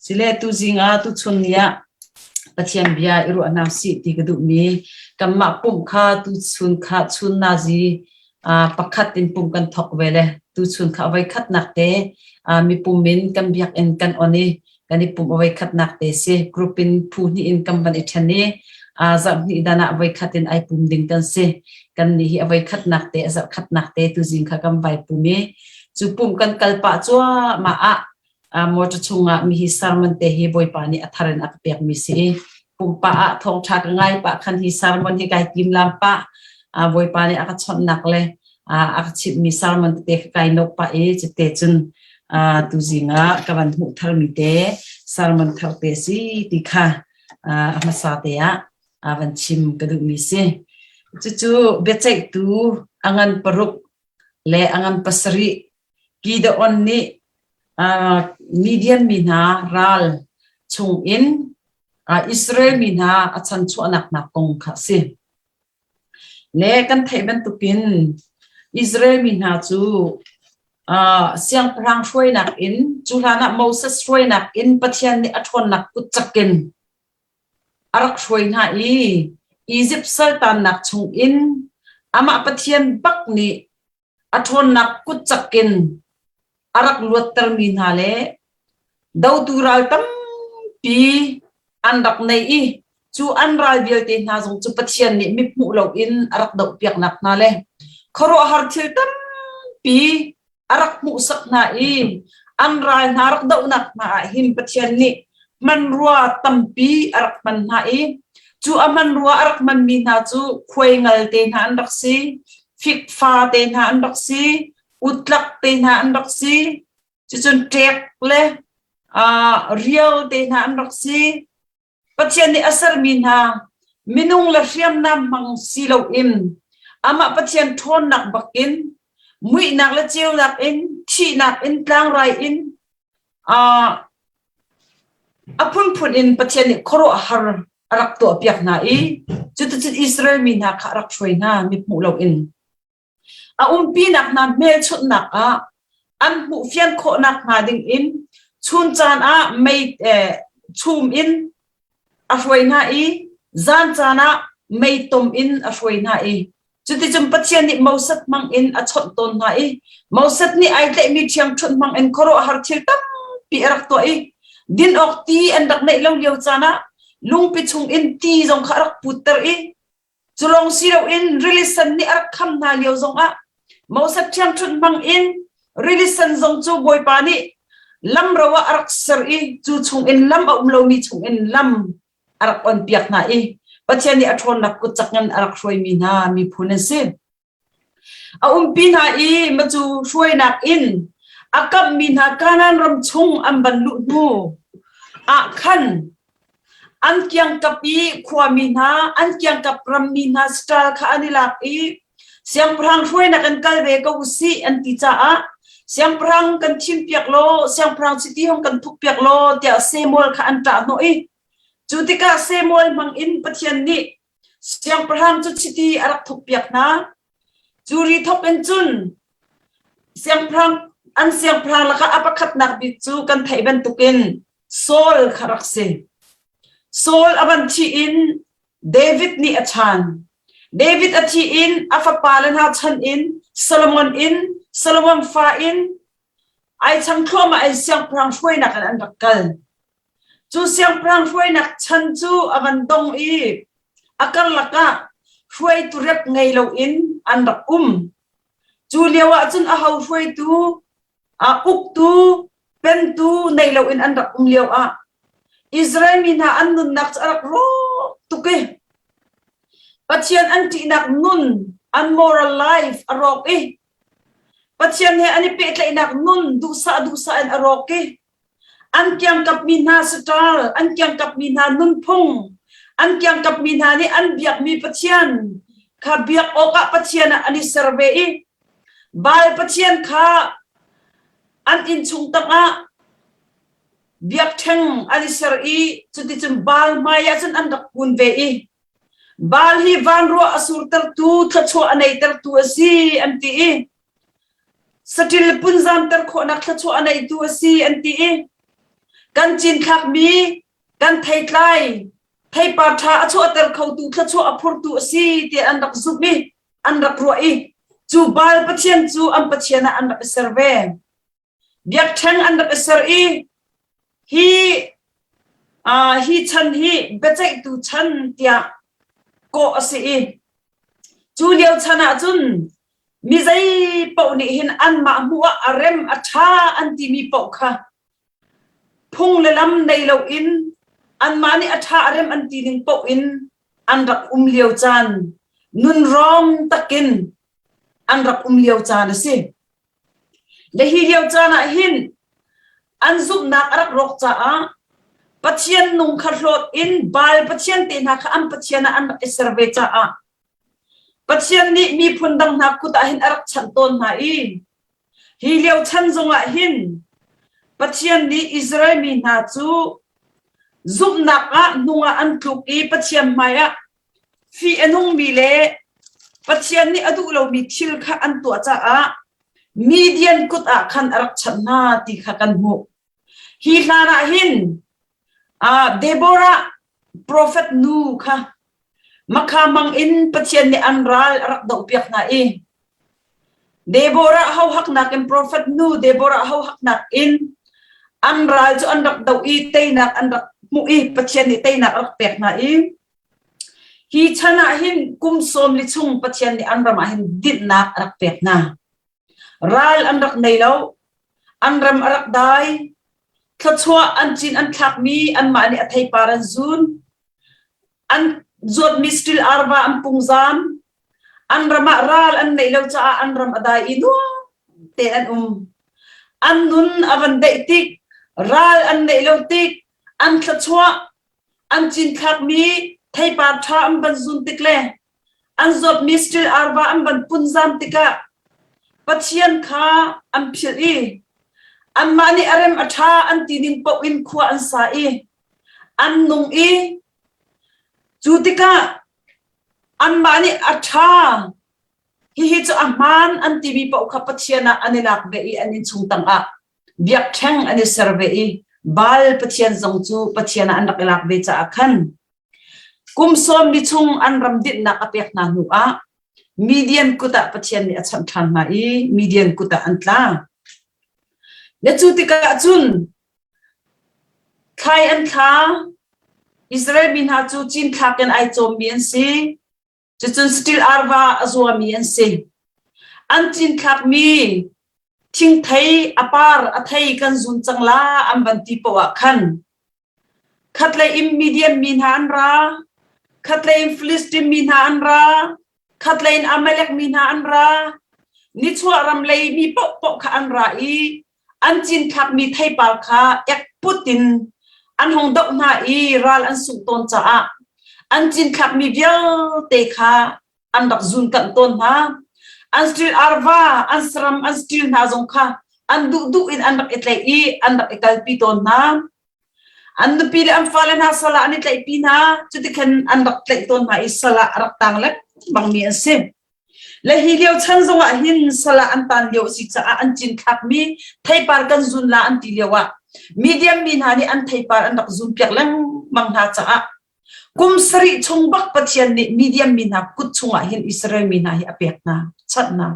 Sile tuzing ah tuchun ni ah Pathian bia i ruah hna usih ti ka duhmi kanmah pumh kha tuchun kha chun nazi pakhat in pumh kan thawk ve le tuchun kha voi khatnak te mipum in kan biakinn kan on i kan i pumh voi khatnak te si. Group in phu hnih in kan van i ṭhen i zarh hnih dan ah voi khat in ai pum ding kan si. Kan nih hi a voi khatnak te a zarh khatnak te tuzing kha kan vai pum i cu pumh kan kal pah cuahmah ah motor chungah mihi sermon te hi Bawipa nih a thar in a ka pekmi si i pumpak ah thawngṭha ka ngai pah khan hi sermon hi kai tim lam pah. Bawipa nih a ka chawnhnak le a ka chimhmi sermon tete ka kai nok pah i cute cun tuzing ah ka van hmuh tharmi te sermon thar te si ti kha a hmasa te ah van chim ka duhmi si. Cucu biaceihtu a ngan paruk le a ngan pasarih Gideon nih Midian mi hna ral chungin Israel mi hna a chanchuahnak hna kong kha a si. Le kan theih bantukin Israel mi hna cu siangpahrang hruainak in cu hlanah Moses hruainak in Pathian nih a ṭhawnnak kut cak in a rak hruai hna i Izipt saltannak chungin amah Pathian bak nih a ṭhawnnak kutcak in a rak luattermi hna le dotu ral tampi an rak nei i cu an ral vialte hna zong cu Pathian nih mithmuh loin a rak dohpiaknak hna le khuaruahhar thil tampi a rak hmuhsak hna i an ral hna rak dohnak hna ah hin Pathian nih hmanrua tampi a rak hman hna i cu a hmanrua a rak hmanmi hna cu khuaingal te hna an rak si, fikfa te hna an rak si, utlak te hna an rak si, cucun ṭek le uh, rial te hna an rak si. Pathian nih a sermi hna minung le hriamnam hmang si loin amah Pathian ṭhawnnak bakin muihnak le ceunak in thihnak in tlangrai in uh, a phunphun in Pathian nih khuaruahhar a rak tuahpiak hna i cuticun Israel mi hna kha a rak hruai hna mithmuh loin. A umpinak hna hmelchunhnak ah an hmuh fian khawhnak hnga dingin chun caan ah mei eh, chum in a hruai hna i zan caan ah mei tom in a hruai hna i cuticun Pathian nih Moses hmang in a chawnh tawn hna i Moses nih ai tlaihmi ṭhiangṭhunh hmang in khuaruahhar thil tampi a rak tuah i din awk ti an rak neih lo lio caan ah lungpi chung in ti zong kha a rak putter i Cu lawng si loin rili sen nih a rak kham hna lio zongah Moses ṭhiangṭhunh hmang in rili sen zong cu Bawipa nih lamro ah a rak ser i cu chungin lam a um lomi chungin lam a rak onpiak hna i Pathian nih a ṭhawnnak kut cak in a rak hruaimi hna miphun an si. A umpi hna i macu hruainak in a kamhmi hna Kanaan ram chung an van luh hnu ah khan an kiangkap i khuami hna, an kiangkap rammi hna saṭal kha an i lak i siangpahrang hruainak in kal ve ko u sih an ti caah siangpahrang kan thimpiak law siangpahrang chiti hong kan thukpiak law tiah Samuel kha an ṭah hnawh i cu tikah Samuel hmang in Pathian nih Siangpahrang cu chiti a rak thukpiak hna. Cu ri thawk in cun siangpahrang an siangpahrang lakah a pakhatnak bik cu kan theih bantukin Saul kha rak si. Saul a van thih in David nih a chan. David a thih in a fapale hna chan in Solomon in Solomon fa in ai chang thluahmah in siangpahrang hruainak in an rak kal. Cu siangpahrang hruainak chan cu a van dong i a karlak ah hruaitu rep ngei loin an rak um. Cu lio ah cun aho hruaitu, uktu, pentu nei loin an rak um lio ah Israel mi hna an nunnak cu a rak rawk tuk i Pathian an ṭihnak nun, an moral life a rawk i Pathian he an i pehtlaihnak nun duhsah duhsah in a rawk i An kiangkapmi hna saṭal, an kiangkapmi hna nunphung, an kiangkapmi hna nih an biakmi Pathian kha biak awkah Pathian ah an i ser ve i Baal pathian kha an innchung tangah biakṭheng an i ser i cuticun Baal hmaiah cun an rak kun ve i Baal hi vanruah a surtertu, thluachuah a neitertu a si an ti i Saṭil punzamter khawhnak thluachuah a neitu a si an ti i. Kan cinthlakmi kan theitlai theipar ṭha a chuahter khotu thluachuah a phurtu a si tiah an rak zumh i an rak ruah i cu Baal pathian cu an pathian ah an rak i ser ve. Biakṭheng an rak i ser i hi hi chan hi biaceihtu chan tiah kawh a si i cu lio chan ah cun mi zei paoh nih hin anmah hmuh ah a rem a ṭha an timi paoh kha phung le lam nei loin anmah nih a ṭha a rem an ti ning paoh in an rak um lio caan nunrawng takin an rak um lio caan a si. Le hi lio caan ah hin an zumhnak a rak rawk caah Pathian nung kha hlawt in Baal pathian te hna kha an pathian ah an rak i ser ve caah Pathian nih miphun dang hna kut ah hin a rak chanh tawn hna i hi lio chan zongah hin Pathian nih Israel mi hna cu zumhnak ah hnung ah an tluk i Pathian hmaiah Fih a nungmi le Pathian nih a duh lomi thil kha an tuah caah Midian kut ah khan a rak chanh hna ti kha kan hmuh. Hi hlan ah hin Deborah profet nu kha Makha mang in Pathian nih an ral a rak dohpiak hna i Deborah hohaknak in profet nu Deborah hohaknak in an ral cu an rak doh i teinak an rak hmuh i Pathian nih teinak a rak pek hna i Hi chan ah hin kum 40 chung Pathian nih an ram ah hin dinhnak a rak pek hna. Ral an rak nei lo. An ram a rak dai. Thluachuah an cin an thlakmi anmah nih a theipar an zun. An zuatmi stil arva an pungzam. An ram ah ral an neih lo caah an ram a dai i nuam te an um. An nun a van daih tik, ral an neih lo tik, an thluachuah An cinthlakmi theipar ṭha an van zun tik le an zawtmi stil arva an van punzam tikah Pathian kha an philh i anmah nih a rem a ṭha an ti ning paoh in khua an sa i an nung i cu tikah anmah nih a ṭha hihi cu a hmaan an timi paoh kha Pathian ah an i lak ve i an innchung tangah biakṭheng an i ser ve i Baal pathian zong cu pathian ah an rak i lak ve caah khan kum sawm ni chung an ram dinhnak a pek hna hnu ah Midian kut ah Pathian nih a chanh ṭhan hna i Midian kut ah an tla. Le cu tikah cun thlai an thla Israel mi hna cu cinthlak in ai cawmmi an si. Cucun saṭil arva a zuami an si. An cinthlakmi thingthei a par a thei kan zun cang la an van ti poah ah khan khatlei in Midian mi hna an ra, khatlei in Filistin mi hna an ra, khatlei in Amalek mi hna an ra, nichuah ram lei mi paohpaoh kha an ra i an cinthlakmi theipar kha ekput in an hung doh hna i ral an sungh tawn caah an cinthlakmi vialte kha an rak zunkanh tawn hna. An stil arva, an saram, an stil hna zong kha an duhduh in an rak i tlaih i an rak i kalpi tawn hna. An nupi le an fale hna sal ah an i tlaihpi hna. Cutikhan an rak tlaih tawn hna i sal ah a rak tang lengmangmi an si. Le hi lio chan zongah hin sal ah an tan lio a si caah an cinthlakmi theipar kan zun la an ti lio ah Midian mi hna nih an theipar an rak zunpiak lengmang hna caah kum sarih chung bak Pathian nih Midian mi hna kut chungah hin Israel mi hna hi a pek hna, chanh hna.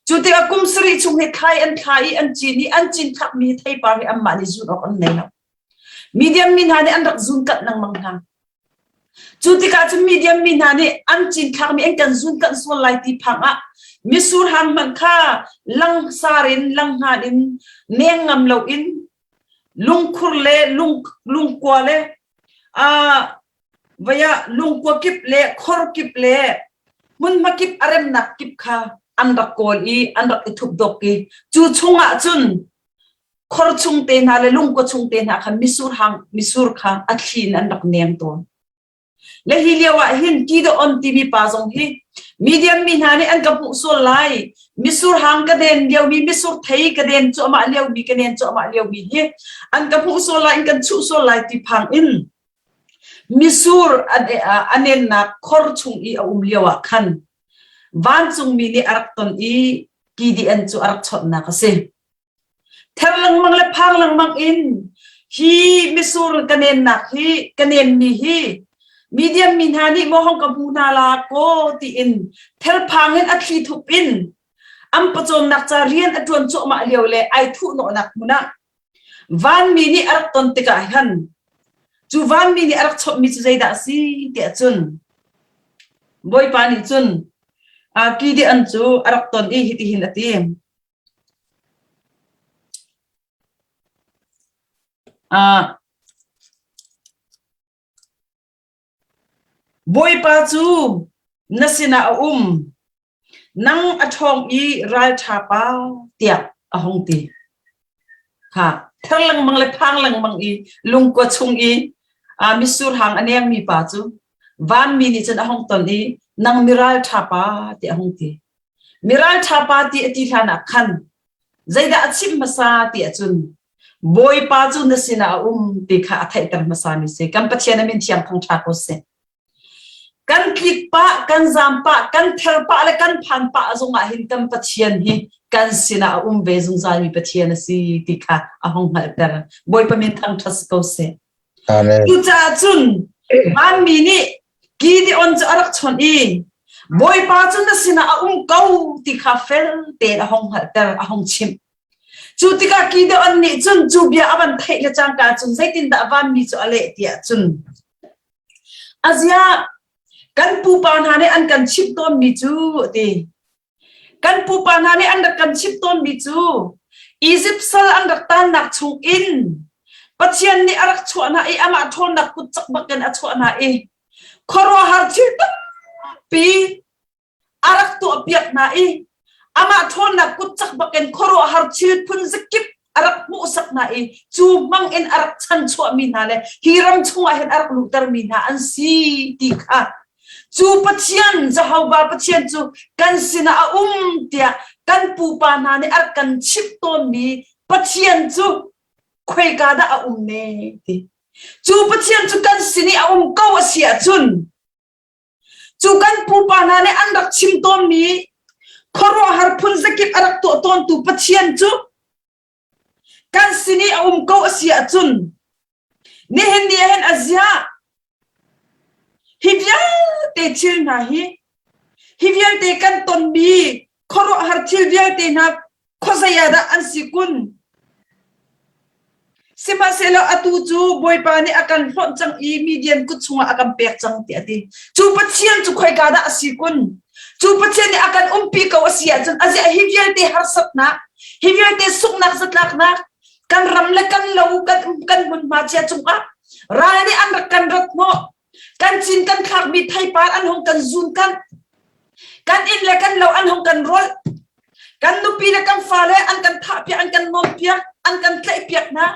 Cu tikah kum sarih chung hi thlai an thla i an cin i an cinthlakmi theipar hi anmah nih zun awk an nei lo. Midian mi hna nih an rak zunkanh lengmang hna. Cu tikah cun Midian mi hna nih an cinthlakmi an kan zunkanh sual lai ti phang ah mitsur hang hmanh kha langsar in langhngan in neng ngam loin lungkhur le lung lungkua le uh, vaya lungkua kip le khor kip le hmunhma kip a remnak kip kha an rak kawl i an rak i thup dok i cu chungah cun khor chung te hna le lungkua chung te hna kha misur hang misur kha a thli in an rak neng tawn. Le hi lio ah hin Gideon timi pa zong hi Midian mi hna nih an ka hmuh sual lai. Misur hang ka den liomi misur thei ka den cuahmah liomi ka nen cuahmah liomi hi an ka hmuh sual lai in kan chuh sual lai ti phang in misur a nennak khor chung i a um lio ah khan vancungmi nih a rak ton i Gideon cu a rak chawnhnak a si. Ther lengmang le phang lengmang in Hi misur ka nennak hi ka nenmi hi Midian mi hna nih maw hong ka hmu hna la kaw tiin therphang in a thli thup in an pawcawmnak ca rian a ṭuan cuahmah lio le ai thuhnawhnak hmun ah vanmi nih a rak ton tikah hin cu vanmi nih a rak chawnhmi cu zeidah a si tiah cun Bawipa nih cun Gideon cu a rak ton i hitihin a ti. Bawipa cu na sinah a um, nang a ṭhawng i ralṭha pa, tiah a hung ti. Kha ther lengmang le phang lengmang i lungkua chung i mitsur hang a nengmi pa cu vanmi nih cun a hung ton i nang miralṭha pa tiah a hung ti. Miralṭha pa ti a ti hlanah khan zeidah a chimh hmasa ti ahcun Bawipa cu na sinah a um ti kha a theihter hmasami si. Kan Pathian a min thiang thangṭha ko seh. Kan tlik pah, kan zam pah, kan ther pah le kan phan pah zongah hin kan Pathian hi kan sinah a um ve zungzalmi Pathian a si ti kha a hung hngalhter. Bawipa min thangṭhat si ko seh. Amen. Cucaah cun vanmi nih Gideon cu a rak chawnh i Bawipa cu na sinah a um ko ti kha fel tein a hung hngalhter, a hung chimh. Cu tikah Gideon nih cun cu bia a van theih le cangka cun zeitindah vanmi cu a leh tiah cun aziah kan pupa hna nih an kan chimh tawnmi cu a ti. Kan pupa hna nih an rak kan chimh tawnmi cu Izipt sal an rak tannak chung in Pathian nih a rak chuah hna i amah ṭhawnnak kut cak bakin a chuah hna i khuaruahhar thil tampi a rak tuahpiak hna i amah ṭhawnnak kut cak bakin khuaruahhar thil phun zakip a rak hmuhsak hna i cu hmang in a rak chanchuahmi hna le hi ram chungah hin a rak luhtermi hna an si ti kha cu Pathian Jehovah Pathian cu kan sinah a um tiah kan pupa hna nih a rak kan chimh tawnmi Pathian cu khoika dah a um ne ti cu Pathian cu kan sin i a um ko a si ahcun Cu kan pupa hna nih an rak chim tawnmi khuaruahhar phun zakip a rak tuah tawntu Pathian cu kan sin i a um ko a si ahcun nihin ni ah hin a ziah hi vialte thil hna hi hi vialte kan tonmi khuaruahhar thil vialte hna khuazei ah dah an si kun? Sihmanhsehlaw atu cu Bawipa nih a kan hlawnh cang i Midian kut chungah a kan pek cang tiah a ti. Cu Pathian cu khoika dah a si kun? Cu Pathian nih a kan umpi ko a si ahcun aziah hi vialte harsatnak, hi vialte sunghnak zatlaknak, kan ram le kan lo, kan kan hmunhma cia cungah ral nih an rak kan rat hnawh, kan cin kan thlakmi theipar an hung kan zun kan kan inn le kan lo an hung kan rolh kan nupi le kan fale an kan thahpiak an kan nawnpiak an kan tlaihpiak hna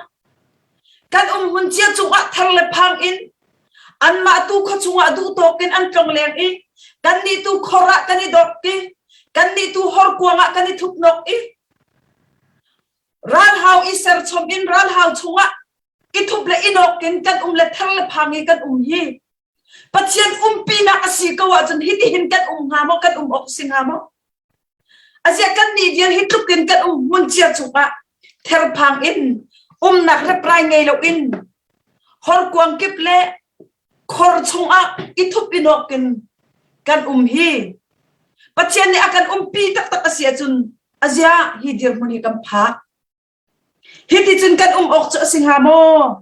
kan um hmun cia cungah thar le phang in anmah tu khua chungah duh tawk in an tlong leng i kan nih tu khor ah kan i dawk i kan nih tu horkuang ah kan i thupnok i ralhau i serchom in ralhau chungah i thup le i nawk in kan um le ther le phang i kan um hi Pathian umpinak a si ko ahcun hitihin kan um hnga maw kan um awk si hnga maw Aziah kan nih vial hi tluk in kan um hmun cia chungah therphang in umnak reprai ngei lo in horkuang kip le khor chungah i thup i nawk in kan um hi Pathian nih a kan umpi taktak a si ahcun aziah hi dirhmun hi kan phak Hiticun kan um awk cu a si hnga maw?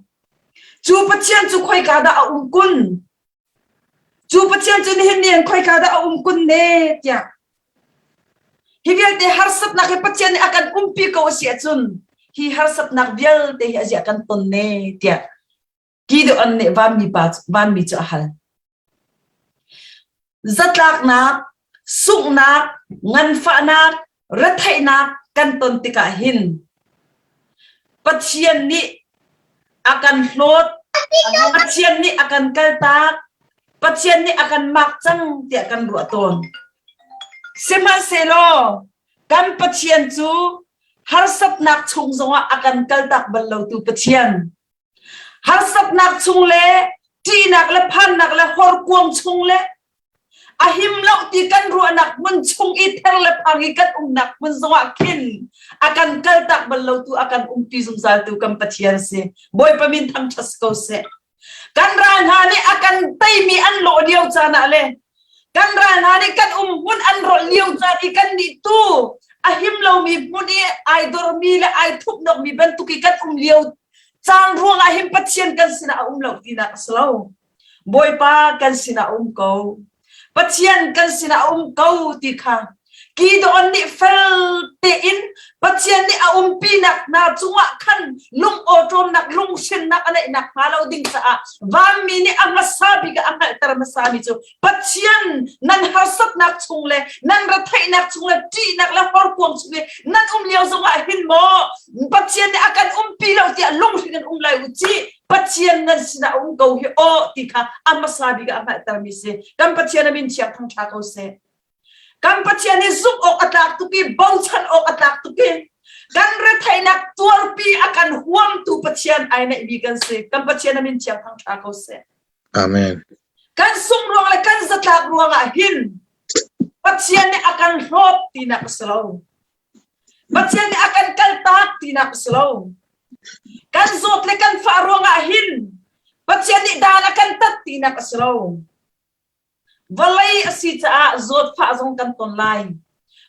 Cu Pathian cu khoika dah a um kun? Cu Pathian cu nihin ni in khoika dah a um kun ne? tiah. Hi vialte harsatnak hi Pathian nih a kan umpi ko a si ahcun hi harsatnak vialte hi a ziah kan ton ne tiah Gideon nih vanmi pa vanmi cu a hal. Zatlaknak, sunghnak, nganfahnak, retheihnak kan ton tikah hin Pathian nih a kan hlawt, Pathian nih a kan kaltak, Pathian nih a kan mak cang tiah kan ruah tawn. Sihmanhsehlaw kan Pathian cu harsatnak chung zongah a kan kaltak bal lotu Pathian, Harsatnak chung le ṭihnak le phannak le horkuang chung le. A him lo ti kan ruahnak hmun chung i ther le phang i kan umnak hmun zongah khin a kan kaltak bal lo tu a kan umpi zungzal tu kan Pathian si. Bawipa min thangṭhat si ko seh. Kan ral hna nih a kan teimi an lawh lio caan ah le kan ral hna nih kan um hmun an rolh lio caan i kan nih tu a him lomi hmun i ai dormi le ai thupnokmi bantuk i kan um lio caan ruangah hin Pathian kan sinah a um lo tinak a si lo. Bawipa kan sinah a um ko. Pathian kan sinah a um ko ti kha Gideon nih fel tein Pathian nih a umpinak hna cungah khan lung awṭawmnak lunghrinnak a neihnak hnga lo ding caah vanmi nih a hmasa bik ah a hngalhter hmasami cu Pathian nan harsatnak chung le nan retheihnak chung le ṭihnak le horkuang chung i nan um lio zongah hin maw Pathian nih a kan umpi lo tiah lunghrin in um lai u cih Pathian nan sinah a um ko hi aw ti kha a hmasa bik ah a hngalhtermi si. Kan Pathian a min thiang thangṭha ko seh. Kan Pathian hi zumh awk a tlak tuk i bochan awk a tlak tuk i kan retheihnak tuarpi a kan huamtu Pathian ai neihmi kan si. Kan Pathian a min thiang thangṭha ko seh. Amen. Kan sungh ruang le kan zatlak ruangah hin Pathian nih a kan hlawt tinak a si lo. Pathian nih a kan kaltak tinak a si lo. Kan zawt le kan fah ruangah hin Pathian nih dan a kan tat tinak a si lo. Vawlei a si caah zawtfah zong kan ton lai.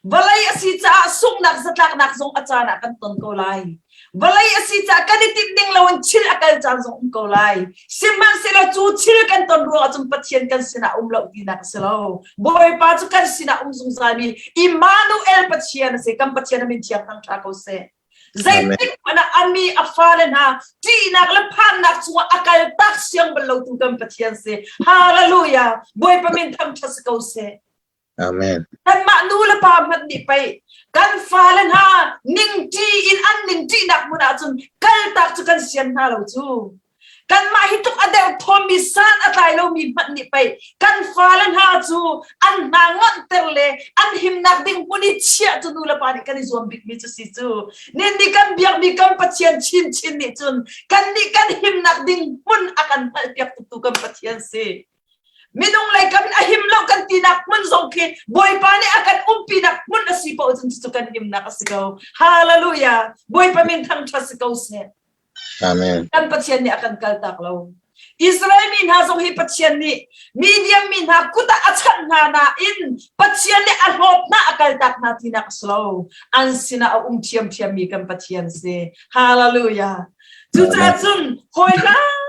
Vawlei a si caah sunghnak zatlaknak zong a caan ah kan ton ko lai. Vawlei a si caah kan i timh ning loin thil a kal caan zong um ko lai. Sihmanhsehlaw cu thil kan ton ruangah cun Pathian kan sinah um lo tinak a si lo. Bawipa cu kan sinah um zungzalmi Immanuel Pathian a si. Kan Pathian a min thiang thangṭha ko seh. Zeitik hmanh ah a mi a fale hna ṭihnak le phannak chungah a kal tak siang bal lotu kan Pathian si. Hallelujah! Bawipa min thangṭhat si ko seh. Amen. Kanmah nu le pa hmanh nih pei kan fale hna ningṭi in an ningṭihnak hmun ahcun kaltak cu kan sian hna lo cu. Kanmah hi tluk a deuh thawmmi san a tlai lomi hmanh nih pei kan fale hna cu an hna nganhter le an himnak ding hmun i chiah cu nu le pa nih kan i zuam bikmi cu si cu. Nin nih kan biakmi kan Pathian chinchin nih cun kannih kan himnak ding hmun a kan hngalhpiak tuktu kan Pathian si. Minung lei kam in a him lo kan tinak hmun zong khi Bawipa nih a kan umpinak hmun a si paoh cun cucu kan himnak a si ko. Hallelujah! Bawipa min thangṭhat si ko seh. Amen. Kan Pathian nih a kan kaltak lo. Israel mi hna zong hi Pathian nih Midian mi hna kut ah a chanh hna nain Pathian nih a hlawt hna a kaltak hna tinak a si lo. An sinah a um ṭhiamṭhiammi kan Pathian si. Hallelujah. Cucaah cun hawi hlan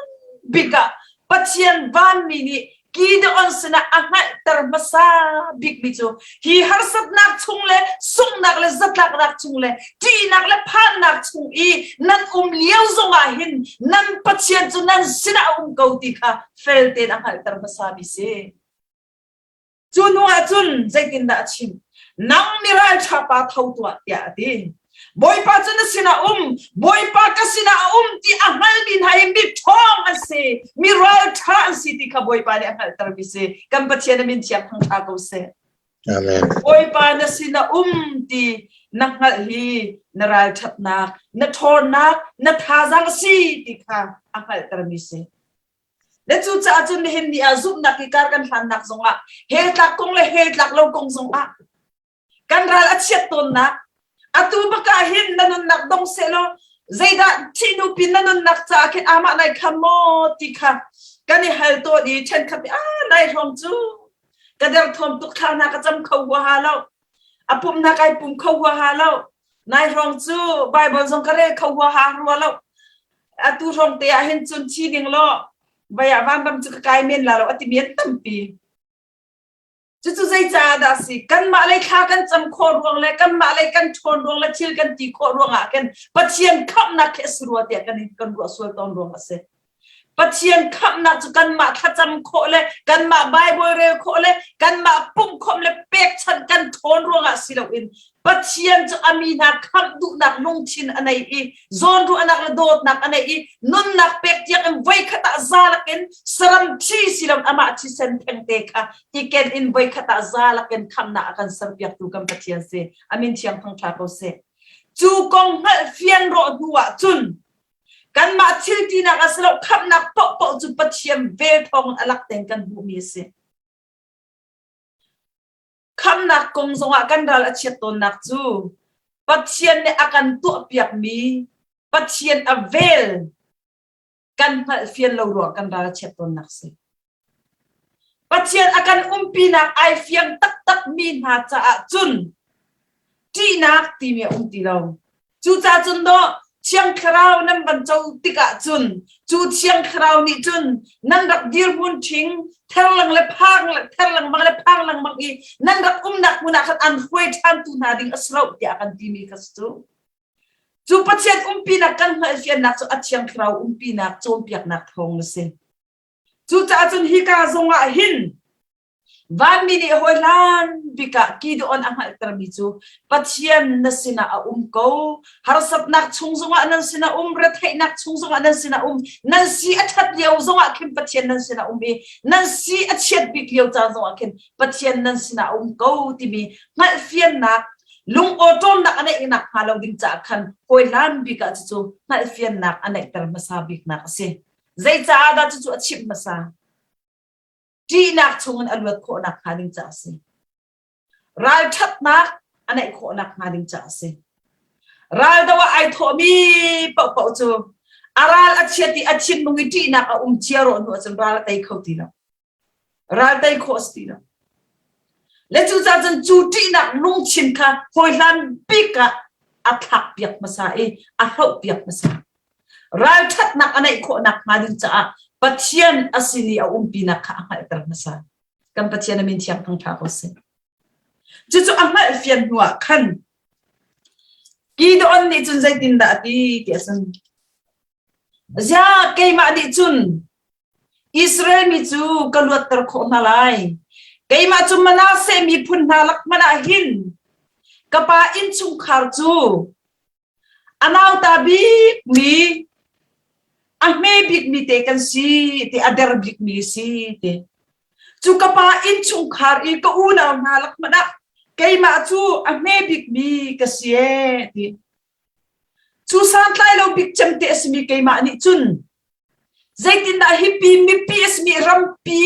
bik ah Pathian vanmi nih Gideon sinah a hngalhter hmasa bikmi cu hi harsatnak chung le sunghnak le zatlaknak chung le ṭihnak le phannak chung i nan um lio zongah hin nan Pathian cu nan sinah a um ko ti kha fel tein a hngalhter hmasami si. Cu hnu ah cun zeitindah a chim? Nang mi ralṭha pa tho tuah tiah a ti. Bawipa cu na sinah um, Bawipa ka sinah a um ti a hngalmi hna hi mi ṭhawng an si, mi ralṭha an si ti kha Bawipa nih a hngalhtermi si. Kan Pathian a min thiang thangṭha ko seh. Amen. Bawipa na sinah um ti na hngalh hi na ralṭhatnak, na ṭhawnnak, na thazaang a si ti kha a hngalhtermi si. Le cucaah cun nihin ni ah zumhnak i kar kan hlannak zongah hell tlak kong le hell tlak lo kong zongah kan ral a chiat tawnnak atu bak ah hin na nunnak dong sehlaw zeidah thih pin na nunnak caah khin amah nai kham maw ti kha kan i hal tawn i ṭhenkhat nih ah nai hrawng cu ka derthawm tuk thla hna ka cam kho huaha lo a pumnak ai pum kho huaha lo nai hrawng cu Bible zong ka rel kho huaha rua lo atu hrawng te ah hin cun thi ding law vai ah vanram cu ka kai men la lo a timi an tampi cucu zeicaah dah si kanmah lei thla kan cam khawh ruang le kanmah lei kan ṭhawn ruang le thil kan ti khawh ruang ah khin Pathian khamhnak khi a si rua tiah kan kan ruah sual tawn ruang a si Pathian khamhnak cu kanmah thlacam khawh le kanmah Bible rel khawh le kanmah pumhkhawmh le pekchanh kan ṭhawn ruangah si loin Pathian cu a mi hna khamh duhnak lungthin a nei i zawnruahnak le dawtnak a nei i nunnak pek tiang in voikhat ah zalak in saram thi si lo amah thisen thengte kha i ken in voikhat ah zalak in khamhnak a kan serpiaktu kan Pathian si. Amin thiang thangṭha ko seh. Cu kong hngalh fian rawh hnu ah cun kanmah thil tinak a si lo khamhnak paohpaoh cu Pathian vel thawng in a lak tein kan hmuhmi a si. Khamhnak kong zongah kan ral a chiat tawnnak cu Pathian nih a kan tuahpiakmi Pathian a vel kan hngalhfian lo ruang kan ral a chiat tawnnak si. Pathian a kan umpinak ai fiang taktak mi hna caah cun ṭihnak timi a um ti lo. Cucaah cun dawh Thiang Thlarau nan van co tikah cun cu Thiang Thlarau nih cun nan rak dirhmun ṭhing therlang le phang le ther lengmang le phang lengmang i nan rak umnak hmun ah khan an hruai ṭhantu hna ding a si lo tiah a kan timi kha si cu. Cu Pathian umpinak kan hngalhfiannak cu a Thiang Thlarau umpinak cawnpiaknak thawng a si. Cucaah cun hika zongah hin vanmi nih hawi hlan bik ah Gideon a hngalhtermi cu Pathian na sinah a um ko. Harsatnak chung zongah nan sinah um, retheihnak chung zongah nan sinah um, nan si a ṭhat lio zongah khin Pathian nan sinah um i nan si a chiat bik lio caan zongah khin Pathian nan sinah a um ko timi hngalhfiannak lungawṭawmnak a neih nakhnga lo ding caah khan hawi hlan bik ah cucu hngalhfiannak a neihter hmasa biknak a si. Zeicaah dah cucu a chimh hmasa? Ṭihnak chungin a luat khawh nakhnga ding caah a si. Ralṭhatnak a neih khawh nakhnga ding caah a si. Raldo ah ai thawhmi paohpaoh cu a ral a chiat i a thinlung i ṭihnak a um cia rawh hnu ahcun ral a tei kho ti lo. Ral tei khawh a si ti lo. Le cucaah cun cu ṭihnak lungthin kha hawihlan bik ah a thlakpiak hmasa i a hlohpiak hmasa. Ralṭhatnak a neih khawh nakhnga ding caah Pathian a sin i a umpinak kha a hngalhter hmasa. Kan Pathian a min thiang thangṭha ko seh. Cucu a hngalhfian hnuah khan Gideon nih cun zeitindah a ti ti a cun Ziah keimah nih cun Israel mi cu ka luatter khawh hna lai. Keimah cu Manasseh miphun hna lak hmanh ah hin ka pa innchungkhar cu a nauta bikmi a hme bikmi te kan si ti a der bikmi si ti. Cu ka pa innchungkhar i ka unau hna lak hmanh ah keimah cu a hme bikmi ka si ee ti. Cu santlai lo bik cem te a simi keimah nih cun zeitindah hipi mipi a simi rampi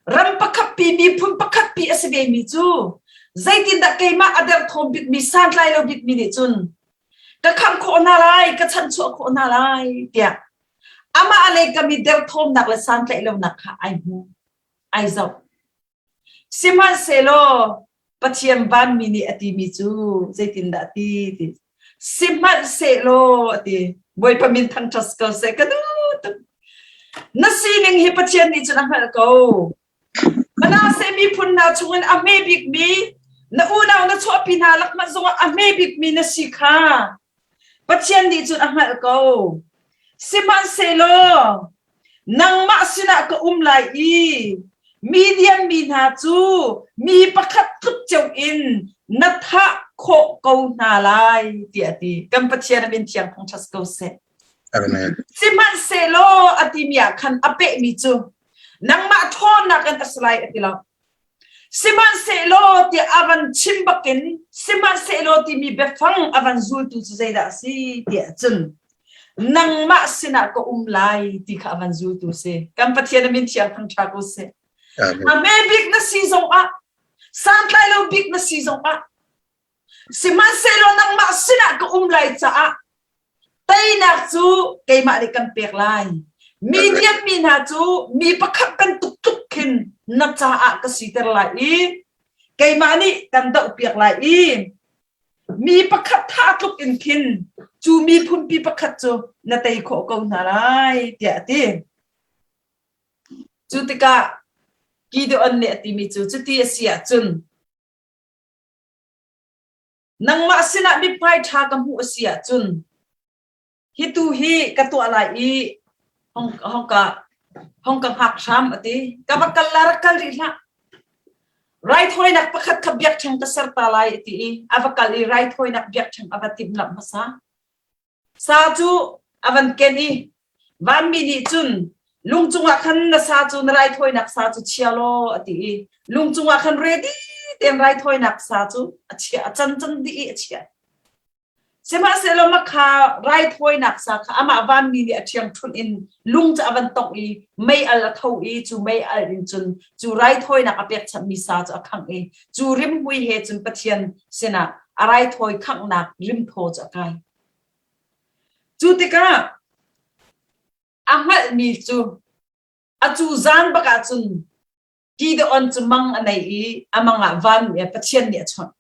ram pakhatpi miphun pakhatpi a si vemi cu zeitindah keimah a derthawm bikmi santlai lo bikmi nih cun ka khamh khawh hna lai ka chanchuah khawh hna lai tiah amah lei kam i derthawmnak le santlaih lonak kha ai hmu ai zoh Sihmanhsehlaw Pathian vanmi nih a timi cu zeitindah a ti ti sihmanhsehlaw a ti Bawipa min thangṭhat ko seh ka duh tuk na sining hi Pathian nih cun a hngalh ko Manasseh miphun hna chungin a hme bikmi na unau na chuahpi hna lak hmanh zongah a hme bikmi na si kha Pathian nih cun a hngalh ko Sihmanhsehlaw nangmah sinah ka um lai i Midian mi hna cu mi pakhat tluk cio in na thah khawh ko hna lai tiah a ti. Kan Pathian a min thiang thangṭhat ko seh. Amen. Sihmanhsehlaw a timi ah khan a pehmi cu nangmah ṭhawnnak in a si lai a ti lo. Sihmanhsehlaw tiah a van chim bakin sihmanhsehlaw timi biafang a van zultu cu zeidah a si tiah cun nangmah sinah ka um lai ti kha a van zultu si. Kan Pathian a min thiang thangṭha ko seh. A hme bik na si zongah santlai lo bik na si zongah Sihmanhsehlaw nangmah sinah ka um lai caah teinak cu keimah nih kan pek lai. Midian mi hna cu mi pakhat bantuk tluk khin na caah ka siter lai i keimah nih kan dohpiak lai i mi pakhat tha tluk in khin cu miphunpi pakhat cu na tei khawh ko hna lai tiah a ti. Cu tikah Gideon nih a timi cu cuti a si ahcun Nangmah sinah mithmai ṭha ka hmuh a si ahcun hi tu hi ka tuah lai i hong, hong ka hong ka hngak hram a ti. Ka va kal la rak kal rih hlah. Raithawinak pakhat kha biakṭheng ka ser ta lai a ti i a va kal i raithawinak biakṭheng a va timhlamh hmasa. Sa cu a van ken i vanmi nih cun lung cungah khan na sa cu na raithawinak sa cu chia law a ti i lung cungah khan ready tein raithawinak sa cu a chiah a can can dih i a chiah. Sihmanhsehlaw makha raithawinak sa kha amah vanmi nih a ṭhiangṭhunh in lung cu a van tongh i mei al a tho i cu mei al in cun cu raithawinak a pekchanhmi sa cu a khangh i cu rimhmui he cun Pathian sinah a raithawi khanghnak rimthaw cu a kai. Cu tikah a hngalhmi cu a cu zan bak ah cun Gideon cu mang a nei i a mang ah van Pathian nih a chawnh.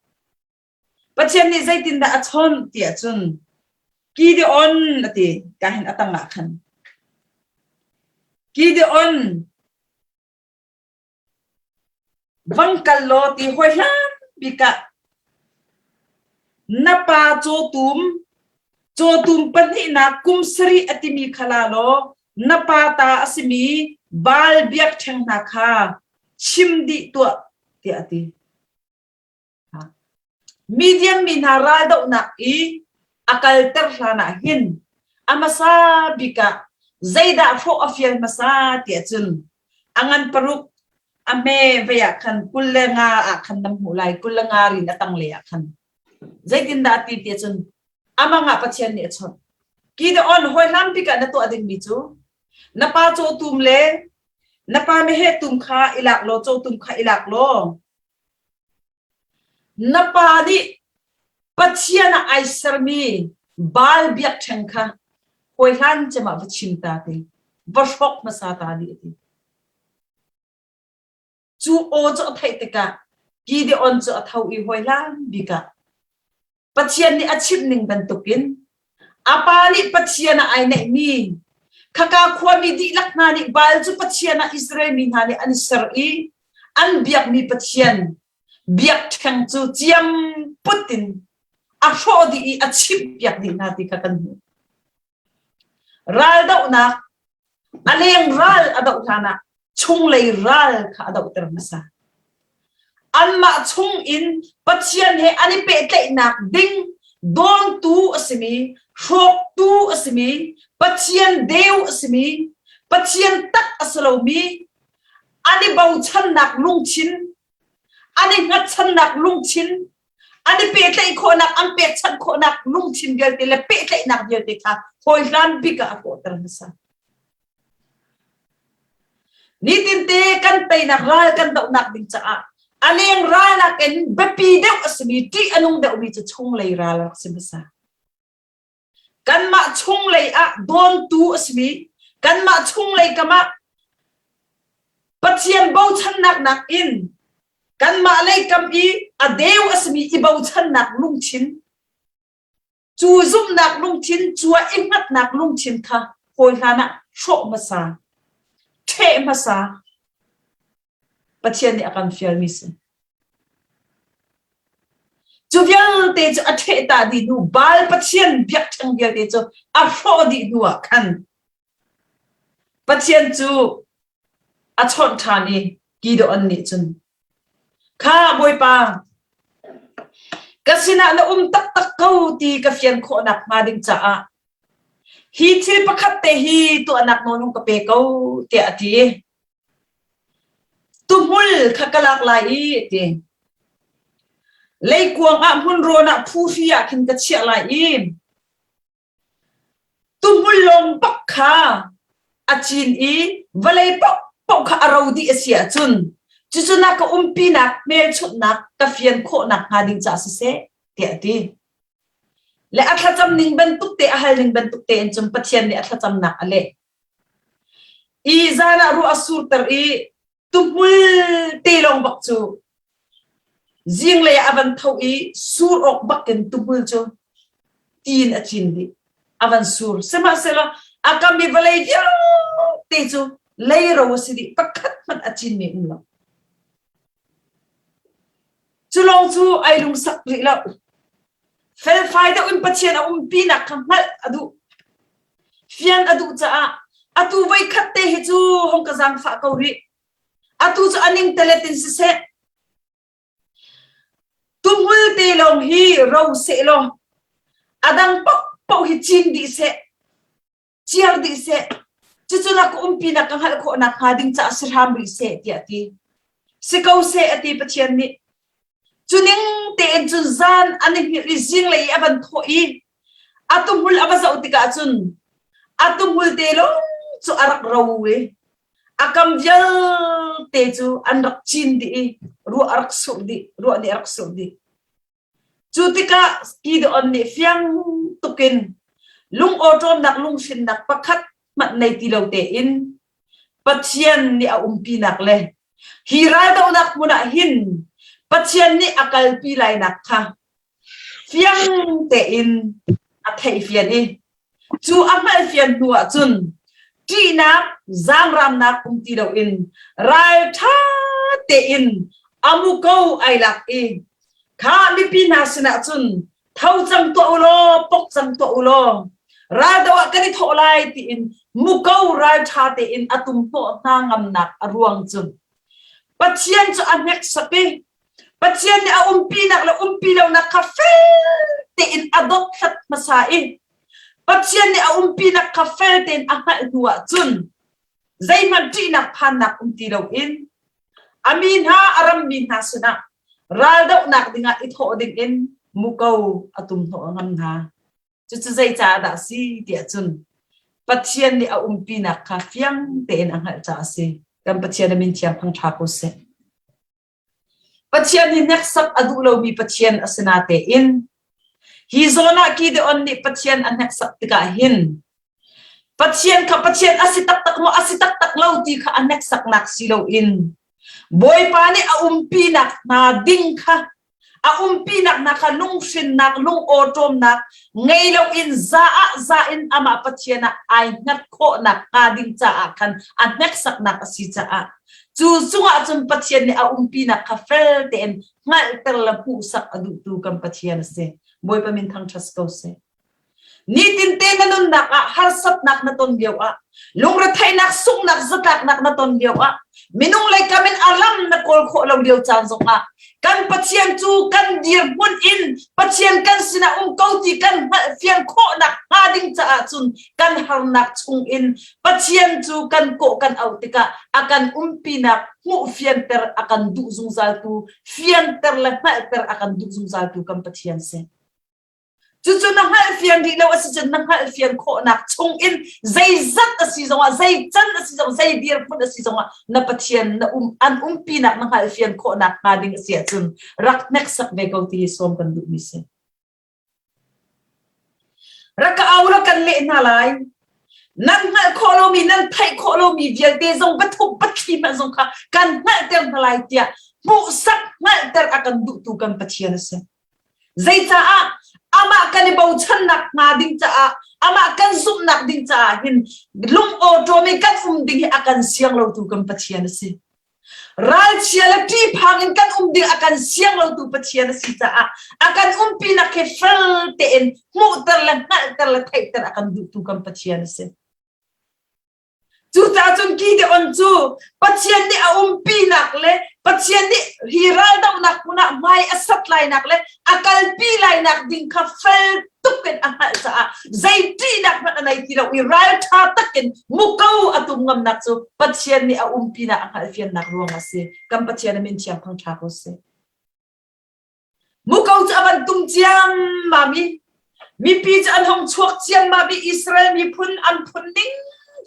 Pathian nih zeitindah a chawnh ti ahcun Gideon a ti ka hin a tang ah khan. Gideon vang kal law ti hawi hlan bik ah na pa cawtum cawtum pahnihnak kum sarih a timi kha la law na pa ta a simi Baal biakṭheng hna kha chim dih tuah tiah a ti. Midian mi hna raldohnak i a kalter hlanah hin a hmasa bik ah zeidah hrawh a fial hmasa tiah cun a ngan paruk a hme vei ah khan 25 ah khan nan hmuh lai 25 rin a tanglei ah khan zeitindah a ti tiah cun amang ah Pathian nih a chawnh Gideon hawihlan bik ah na tuah dingmi cu na pa cawtum le na pa meheh tum kha i lak law cawtum kha i lak law Na pa nih Pathian ah ai sermi Baal biakṭheng kha hawihlan cem ah va chim ta ti, va hrawk hmasa ta dih a ti. Cu aw cu a theih tikah Gideon cu a tho i hawihlan bik ah Pathian nih a chimh ning bantukin a pa nih Pathian ah ai neihmi khaka khuami dihlak hna nih Baal cu Pathian ah Israel mi hna nih an ser i an biakmi Pathian biakṭheng cu ciam put in a hrawh dih i a chimhpiak dih hna ti kha kan hmuh. Raldohnak a leng ral a doh hlanah chunglei ral kha a dohter hmasa. Anmah chung in Pathian he an i pehtlaihnak ding dawntu a simi, hrawktu a simi, Pathian deu a simi, Pathian tak a si lomi, an i bochannak lungthin, an i hngatchannak lungthin, an i pehtlaih khawhnak an pekchanh khawhnak lungthin vialte le pehtlaihnak vialte kha hawihlan bik ah a hrawhter hmasa. Nitinte kan teinak ral kan dohnak ding caah a leng ral nakin biapi deuh a simi ṭih a nung deuhmi cu chunglei ral a rak si hmasa. Kanmah chunglei ah dawntu a simi kanmah chunglei kam ah Pathian bochannak nakin kanmah lei kam i a deu a simi i bochannak lungthin cu zumhnak lungthin cu a i hngatnak lungthin kha hawi hlan ah hrawh hmasa ṭheh hmasa Pathian nih a kan fialmi si. Cu vialte cu a ṭheh ta dih hnu Baal Pathian biakṭheng vialte cu a hrawh dih hnu ah khan Pathian cu a chawnh ṭhan i Gideon nih cun kha Bawipa ka sinah na um taktak ko ti ka fian khawhnak hnga ding caah hi thil pakhat te hi tuahnak nawl hung ka pe ko tiah a ti. Tuhmul kha ka lak lai i a ti. Leikuang ah hmunrawn ah phuhri ah khin ka chiah lai i tuhmul lawng bak kha a cin i vawlei paohpaoh kha a ro dih a si ahcun cucu na ka umpinak hmelchunhnak ka fian khawhnak hnga ding caah siseh tiah a ti. Le a thlacam ning bantuk te a hal ning bantuk tein cun Pathian nih a thlacamnak a leh. I zan ah ruah a surter i tuhmul te lawng bak cu zinglei ah a van tho i sur awk bak in tuhmul cu tiin a cin dih. A van sur. Sihmanhsehlaw a kam i vawlei vialte cu leiro a si dih. Pakhat hmanh a cinmi um lo. Cu lawng cu ai lungsak rih lo. Felfai deuh in Pathian a umpinak kha hngalh a duh. Fian a duh caah atu voikhat te hi cu hong ka zaangfah ko rih. Atu cu a ning telet in siseh, tuhmul te lawng hi ro seh law, a dang paohpaoh hi cin dih seh. Ciar dih seh. Cucu na ka umpinak ka hngalh khawh nakhnga ding caah si hram rih seh, tiah a ti. Si ko seh, a ti Pathian nih. Cu ning tein cun zan an i hngilh i zinglei i a van thawh i. A tuhmul a va zoh tikah cun a tuhmul te lawng cu a rak ro i a kam vialte cu an rak cin dih i ruah a rak surh dih, ruah nih a rak surh dih. Cu tikah Gideon nih fiang tukin lungawṭawmnak lunghrinnak pakhat hmanh nei ti lo tein Pathian nih a umpinak le hi raldohnak hmun ah hin Pathian nih a kalpi lainak kha fiang tein a theihfian i cu a hngalhfian hnu ah cun ṭihnak zaangramnak um ti loin ralṭha tein a muko ai lak i kha mipi hna sinah cun tho cang tuah u law pok cang tuah u law raldo ah kan i thawh lai tiin muko ralṭha tein a tum hnawh hna ngamnak a ruang cu Pathian cu a hneksak i Pathian nih a umpinak le umpi lonak kha fel tein a dothlat hmasa i Pathian nih a umpinak kha fel tein a hngalh hnu ah cun zeihmanh ṭihnak phannak um ti loin a mi hna a rammi hna sinah raldohnak dingah i thawh dingin muko a tum hnawh ngam hna. Cucu zeicaah dah a si tiah cun Pathian nih a umpinak kha fiang tein a hngalh caah a si. Kan Pathian a min thiang thang ṭha ko seh. Pathian hi hneksak a duh lomi Pathian a si natein hi zawn ah Gideon nih Pathian a hneksak tikah hin Pathian kha Pathian a si taktak maw a si taktak lo ti kha a hneksaknak si loin Bawipa nih a umpinak hna ding kha a umpinak hna kha lunghrinnak lungawṭawmnak ngei loin za ah za in amah Pathian ah ai hngat khawhnak hnga ding caah khan a hneksaknak a si caah cu cungah cun Pathian nih a umpinak kha fel tein hngalhter le hmuhsak a duhtu kan Pathian a si. Bawipa min thangṭhat ko seh. Nitinte na nunnak ah harsatnak na ton lio ah, lungretheihnak, sunghnak, zatlaknak na ton lio ah, minung lei kam in a lam na kawl khawh lo lio caan zongah kan Pathian cu kan dirhmun in Pathian kan sinah um ko ti kan hngalhfian khawhnak hnga ding caah cun kan harnak chungin Pathian cu kan kawh kan auh tikah a kan umpinak hmuh fianter a kan duh zungzaltu fianter le hngalhter a kan duh zungzaltu kan Pathian si. Cucu na hngalhfian rih lo a si cun na hngalhfian khawhnak chungin zeizat a si zongah, zei can a si zongah, zei dirhmun a si zongah na Pathian na um an umpinak na hngalhfian khawhnak hnga ding a si ahcun rak hneksak ve ko ti hi sawm kan duhmi si. Rak ka au la kan leh hna lai. Nan hngalh khawh lomi, nan theih khawh lomi vialte zong bathup bathli hmanh zong kha kan hngalhter hna lai tiah hmuhsak hngalhter a kan duhtu kan Pathian a si. Zeicaah amah kan i bochannak hnga ding caah amah kan zumhnak ding caah hin lungawṭawm in kan um ding hi a kan siang lotu kan Pathian a si. Ralchia le ṭihphang in kan um ding a kan siang lotu Pathian a si caah a kan umpinak hi fel tein hmuhter le hngalhter le theihter a kan duhtu kan Pathian a si. Cucaah cun Gideon cu Pathian nih a umpinak le Pathian nih hi raldohnak hmun ah hmai a sat lainak le a kalpi lainak ding kha fel tuk in a hngalh caah zei ṭihnak hmanh a nei ti lo i ralṭha takin muko a tum ngamnak cu Pathian nih a umpinak a hngalhfiannak ruang a si. Kan Pathian a min thiang thangṭha ko seh. Muko cu a van tum ciammam i mipi cu an hung chuak ciammam i Israel miphun an phun ning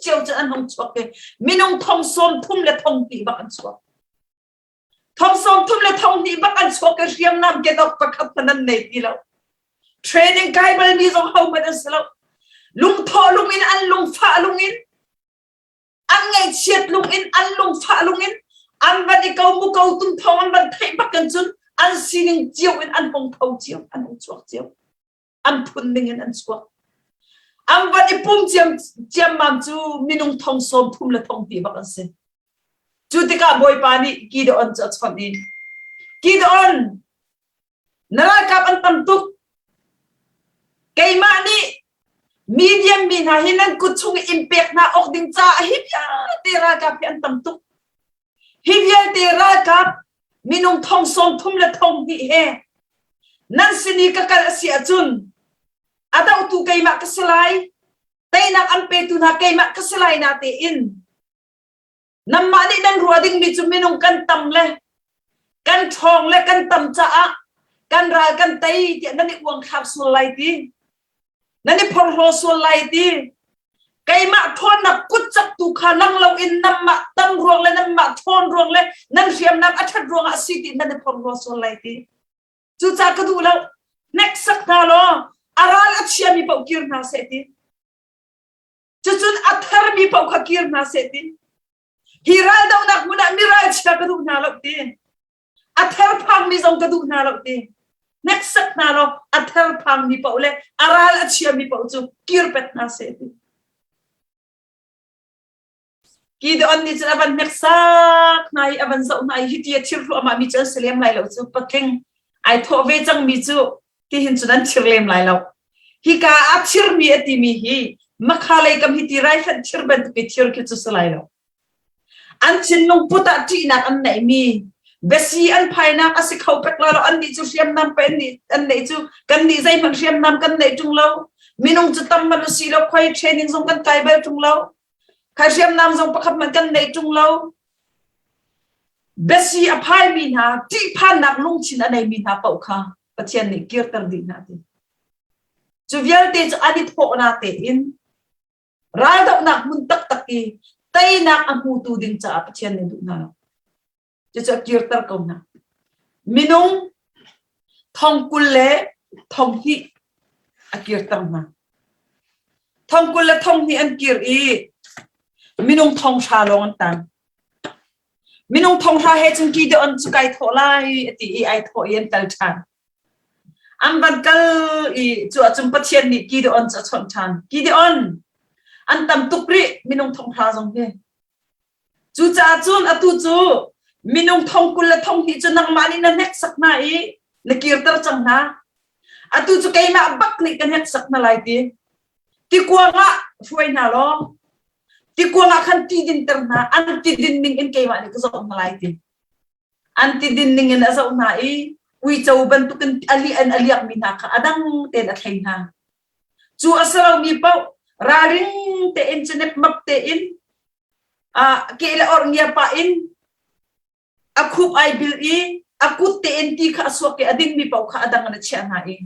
cio cu an hung chuak i minung thong sawm thum le thong hnih bak an chuak. Thong sawm thum le thong hnih bak an chuak i hriamnam kenawk pakhat hmanh an nei ti lo. Training kai balmi zong hohmanh an si lo. Lungthawh lung in an lungfah lung in an ngaihchiat lung in an lungfah lung in an van i ko mu ko tum thawng an van theih bak kan cun an sining cio in an hung tho cio an hung chuak cio an phun ning in an chuak an van i pum ciam ciammam cu minung thong sawm thum le thong ti bak an si cu tikah bawipa nih Gideon cu a chawnh i Gideon Na ralkap an tam tuk. Keimah nih Midian mi hna hi nan kut chung i in pek hna awk ding caah hi vialte ralkap hi an tam tuk. Hi vialte ralkap minung thong sawm thum le thong hnih he nan sin i ka kal a si ahcun a dohtu keimah ka si lai, teinak an petu hna keimah ka si lai na tein Nanmah nih nan ruah dingmi cu minung kan tam le kan ṭhawng le kan tam caah kan ral kan tei tiah nan i uangthlak sual lai ti. Nan i phorhlaw sual lai ti. Keimah ṭhawnnak kut cak tu kha lang loin nanmah tam ruang le nanmah ṭhawn ruang le nan hriamnam a ṭhat ruangah a si ti nan i phorhlaw sual lai ti. Cucaah ka duh lo. Hneksak hna law a ral a chiami paoh kir hna seh ti. Cucun a tharmi paoh kha kir hna seh ti. Hi raldohnak hmun ah mi ralchia ka duh hna lo ti. A therphangmi zong ka duh hna lo ti. Hneksak hna law a therphangmi paoh le a ral a chiami paoh cu kir pet hna seh ti. Gideon nih cun a van hneksak hna i a van zoh hna i hiti a thir hluahmah mi cu an si lem lai lo cu patling ai thawh ve cangmi cu tihin cun an thir lem lai lo. Hika a thirmi a timi hi makha lei kam hi ti raifanh thir bantuk i thir khi cu si lai lo. An thinlung put ah ṭihnak an neihmi biasi an phainak a si kho pek lai lo annih cu hriamnam pe an neih cu kannih zeihmanh hriamnam kan neih ṭung lo minung cu tam hmanh u si lo khoi training zong kan kai bal ṭung lo Khai hriamnam zong pakhat hmanh kan neih ṭung lo. Biasi a phaimi hna, ṭihphannak lungthin a neimi hna paoh kha Pathian nih kirter dih hna ti. Cu vialte cu an i thawhnak tein raldohnak hmun taktak i teinak a hmutu ding caah Pathian nih duh hna lo. Cucu a kirter ko hna. Minung thong 20 le thong hnih a kirter hna. Thong 20 le thong hnih an kir i minung thong hra lawng an tang. Minung thong hra he cun Gideon cu kai thawh lai a ti i ai thawh i an kal ṭhan. An van kal i cu ahcun Pathian nih Gideon cu a chawnh ṭhan. Gideon, an tam tuk rih minung thong hra zong hi. Cucaah cun atu cu minung thong 20 le thong hnih cu nangmah nih na hneksak hna i na kirter cang hna. Atu cu keimah bak nih ka hneksak hna lai ti. Tikuang ah hruai hna law, tikuang ah khan ti dinter hna, an ti din ning in keimah nih ka zoh hna lai ti. An ti din ning in a zoh hna i uico bantukin a li an a liakmi hna kha a dang tein a thlei hna. Cu a si lomi paoh ralring tein cu nepmap tein ke le orh ngia pah in a khup ai bil i a kut tein ti kha a suak i a dingmi paoh kha a dang in a chiah hna i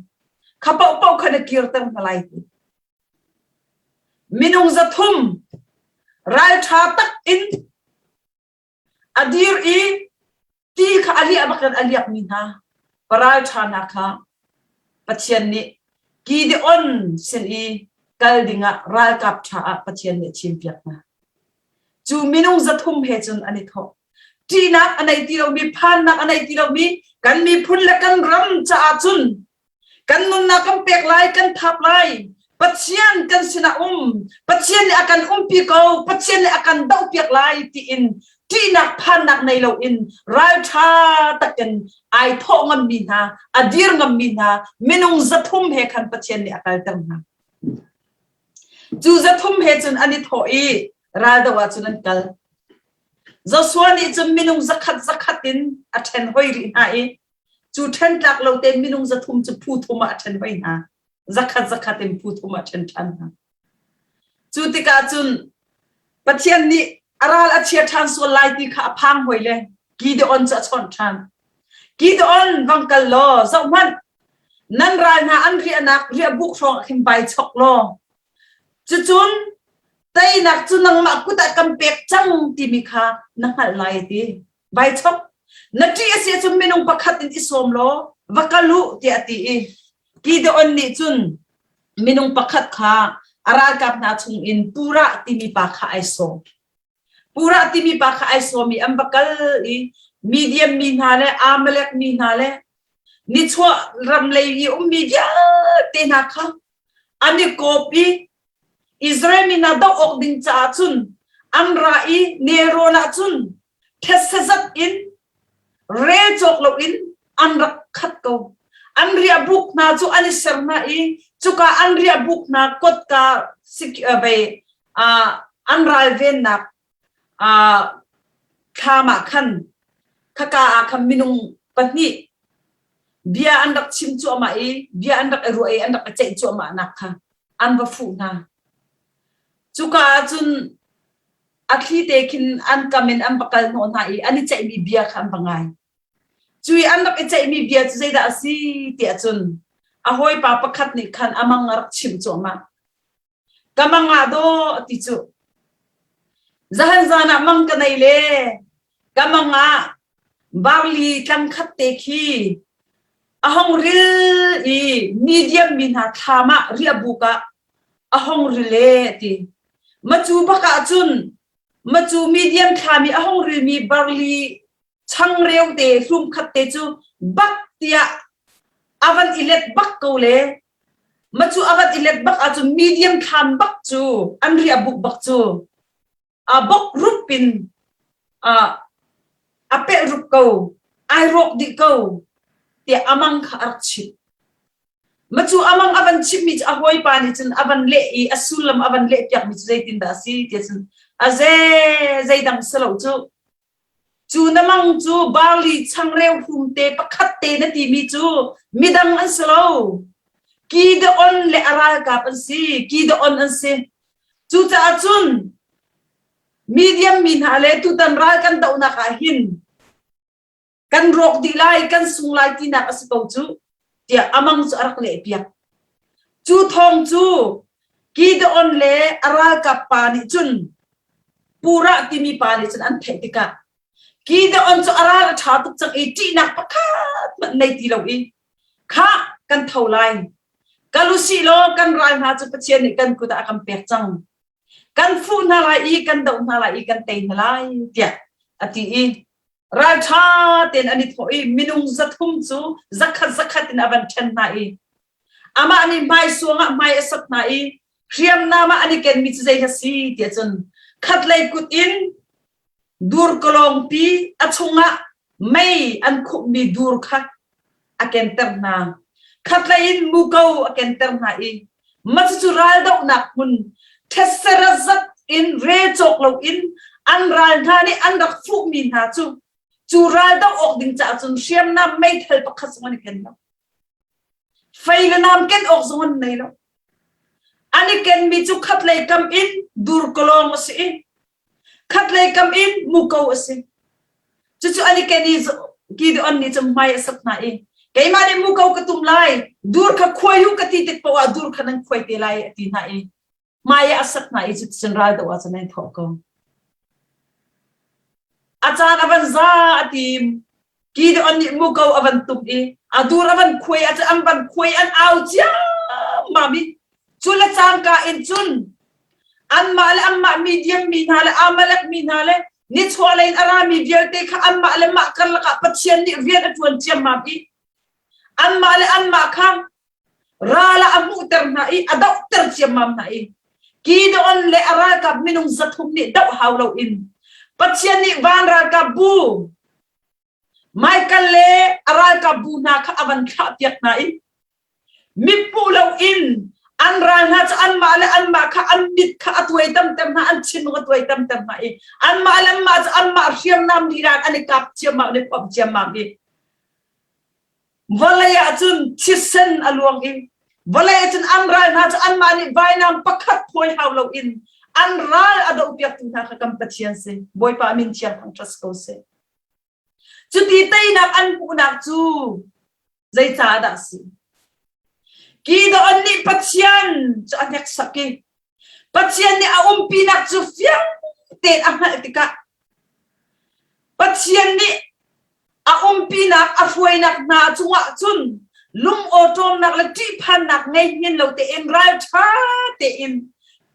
kha paohpaoh kha na kirter hna lai ti. Minung 300 ralṭha tak in A dir i ti kha a liah bak in a liakmi hna paralṭha hna kha Pathian nih Gideon sin i kal dingah ralkap ṭha ah Pathian nih a thimpiak hna. Cu minung 300 he cun an i thawh. Ṭihnak a nei ti lomi, phannak a nei ti lomi kan miphun le kan ram caah cun Kan nunnak kan pek lai, kan thap lai. Pathian kan sinah um. Pathian nih a kan umpi ko. Pathian nih a kan dohpiak lai tiin ṭihnak phannak nei loin ralṭha takin ai thawh ngammi hna, a dir ngammi hna minung 300 he khan Pathian nih a kalter hna. Cu 300 he cun an i thawh i raldoh ah cun an kal. Joshua nih cun minung 100 100 in a ṭhen hoi rih hna i Cu ṭhen tlak lo tein minung 300 cu phu thum ah a ṭhen hoi hna. 100 100 in phu thum ah a ṭhen ṭhan hna. Cu tikah cun Pathian nih a ral a chia ṭhan sual lai ti kha a phang hoi le Gideon cu a chawnh ṭhan. Gideon, vang kal law, zohhmanh, nan ral hna an riahnak riahbuk hrawng ah khin vai chok law, cucun teinak cu nangmah kut ah kan pek cang timi kha na hngalh lai a ti. Vai chok na ṭih a si ahcun minung pakhat in i sawm law va kal u tiah a ti i Gideon nih cun minung pakhat kha a ralkap hna chungin Purah timi pa kha ai sawm. Purah timi pa kha ai sawm i an va kal i Midian mi hna le Amalek mi hna le nichuah ram lei i ummi vialte hna kha an i kawp i Israel mi hna doh awk ding caah cun an ra i nelrawn ah cun thetse zat in rel cawk loin an rak khat ko. An riahbuk hna cu an i ser hna i cuka an riahbuk hna kotka vei an ralvennak thlam ah khan khaka ah khan minung pahnih bia an rak chim cuahmah i bia an rak i ruah i an rak i ceih cuahmah nak kha an va fuh hna. Cuka ah cun a thli te khin an kam in an va kal hnawh hna i an i ceihmi bia kha an va ngai. Cu i an rak i ceihmi bia cu zeidah a si tiah cun. A hawipa pakhat nih khan a mang a rak chimh cuahmah. Ka mang ah daw a ti cu. Zahan zan ah mang ka nei le ka mang ah barli tlang khat te khi a hong ril i medium mi hna thlam ah riahbuk ah a hong ril e a ti. Macu bak ah cun macu medium thlam i a hong rilmi barli changreu te hlum khat te cu bak tiah a van i let bak ko le Macu a van i let bak ahcun medium thlam bak cu an riah buk bak cu a bok rup in a pelh rup ko ai rawk dih ko tiah amang kha a rak chimh. Macu amang a van chimhmi cu a hawipa nih cun a van leh i a sullam a van leh piakmi cu zeitindah a si tiah cun a ze zeidang si lo cu Cu na mang cu barli changreu hlum te pakhat te na timi cu midang an si lo. Gideon le a ralkap an si. Gideon an si. Cucaah cun Midian mi hna le tutan ral kan dohnak ah hin kan rawk dih lai, kan sung lai tinak a si ko cu tiah a mang cu a rak lehpiak. Cu thawng cu Gideon le a ralkap pa nih cun Purah timi pa nih cun an theih tikah Gideon cu a ral a ṭha tuk cang i ṭihnak pakhat hmanh nei ti lo i khah kan tho lai kal u sih law kan ral hna cu Pathian nih kan kut ah a kan pek cang kan fuh hna lai i kan doh hna lai i kan tei hna lai tiah a ti i ralṭha tein an i thawh i minung 300 cu zakhat zakhat in a van ṭhen hna i amah nih hmaisuang ah hmai a sak hna i hriamnam ah an i kenmi cu zei a si tiah cun khatlei kut in dur kalawngpi a chungah mei an khumhmi dur kha a kenter hna khatlei in muko a kenter hna i mah cucu raldohnak hmun thesera in rel cawk loin an ral hna nih an rak fuhmi hna cu cu ral doh awk ding caah cun hriamnam meithal pakhat zong an i ken lo Fei le nam ken awk zong an nei lo. An i kenmi cu khatlei kam in durkalawng a si i khatlei kam in muko a si. Cucu an i ken i Gideon nih cun hmai a sak hna i keimah nih muko ka tum lai, dur kha khuai u ka ti tik paoh ah dur kha nan khuai te lai a ti hna i hmai ah a sak hna i cuticun ral doh ah cun an thawh ko. A caan a van za a tim. Gideon nih muko a van tum i a dur a van khuai ah cun an van khuai an au ciammam i cu le cangka in cun anmah le anmah Midian mi hna le Amalek mi hna le nichuahlei in a rami vialte kha anmah le mah karlak ah Pathian nih rian a ṭuan ciammam i anmah le anmah kha ral ah a hmuhter hna i a dohter ciammam hna i Gideon le a ralkap minung 300 nih doh hau loin Pathian nih van ralkap bu Michael le a ralkap bu hna kha a van thlahpiak hna i mitpuh loin an ral hna cu anmah le anmah kha an mit kha a tuai tamter hna an thinlung a tuai tamter hna i anmah le anmah cu anmah hriamnam lila an i kap ciammam an i phomh ciammam i Vawlei ah cun thisen a luang i vawlei ah cun an ral hna cu anmah nih vainam pakhat phawi hau loin an ral a dohpiaktu hna kha kan Pathian si. Bawipa min thiang thangṭhat ko seh. Cuti teinak an hmuhnak cu zeicaah dah a si? Gideon nih Pathian cu a hneksak i Pathian nih a umpinak cu fiang tein a hngalh tikah Pathian nih a umpinak a hruainak hna cungah cun lungawṭawmnak le ṭihphannak ngei hngin lo tein ralṭha tein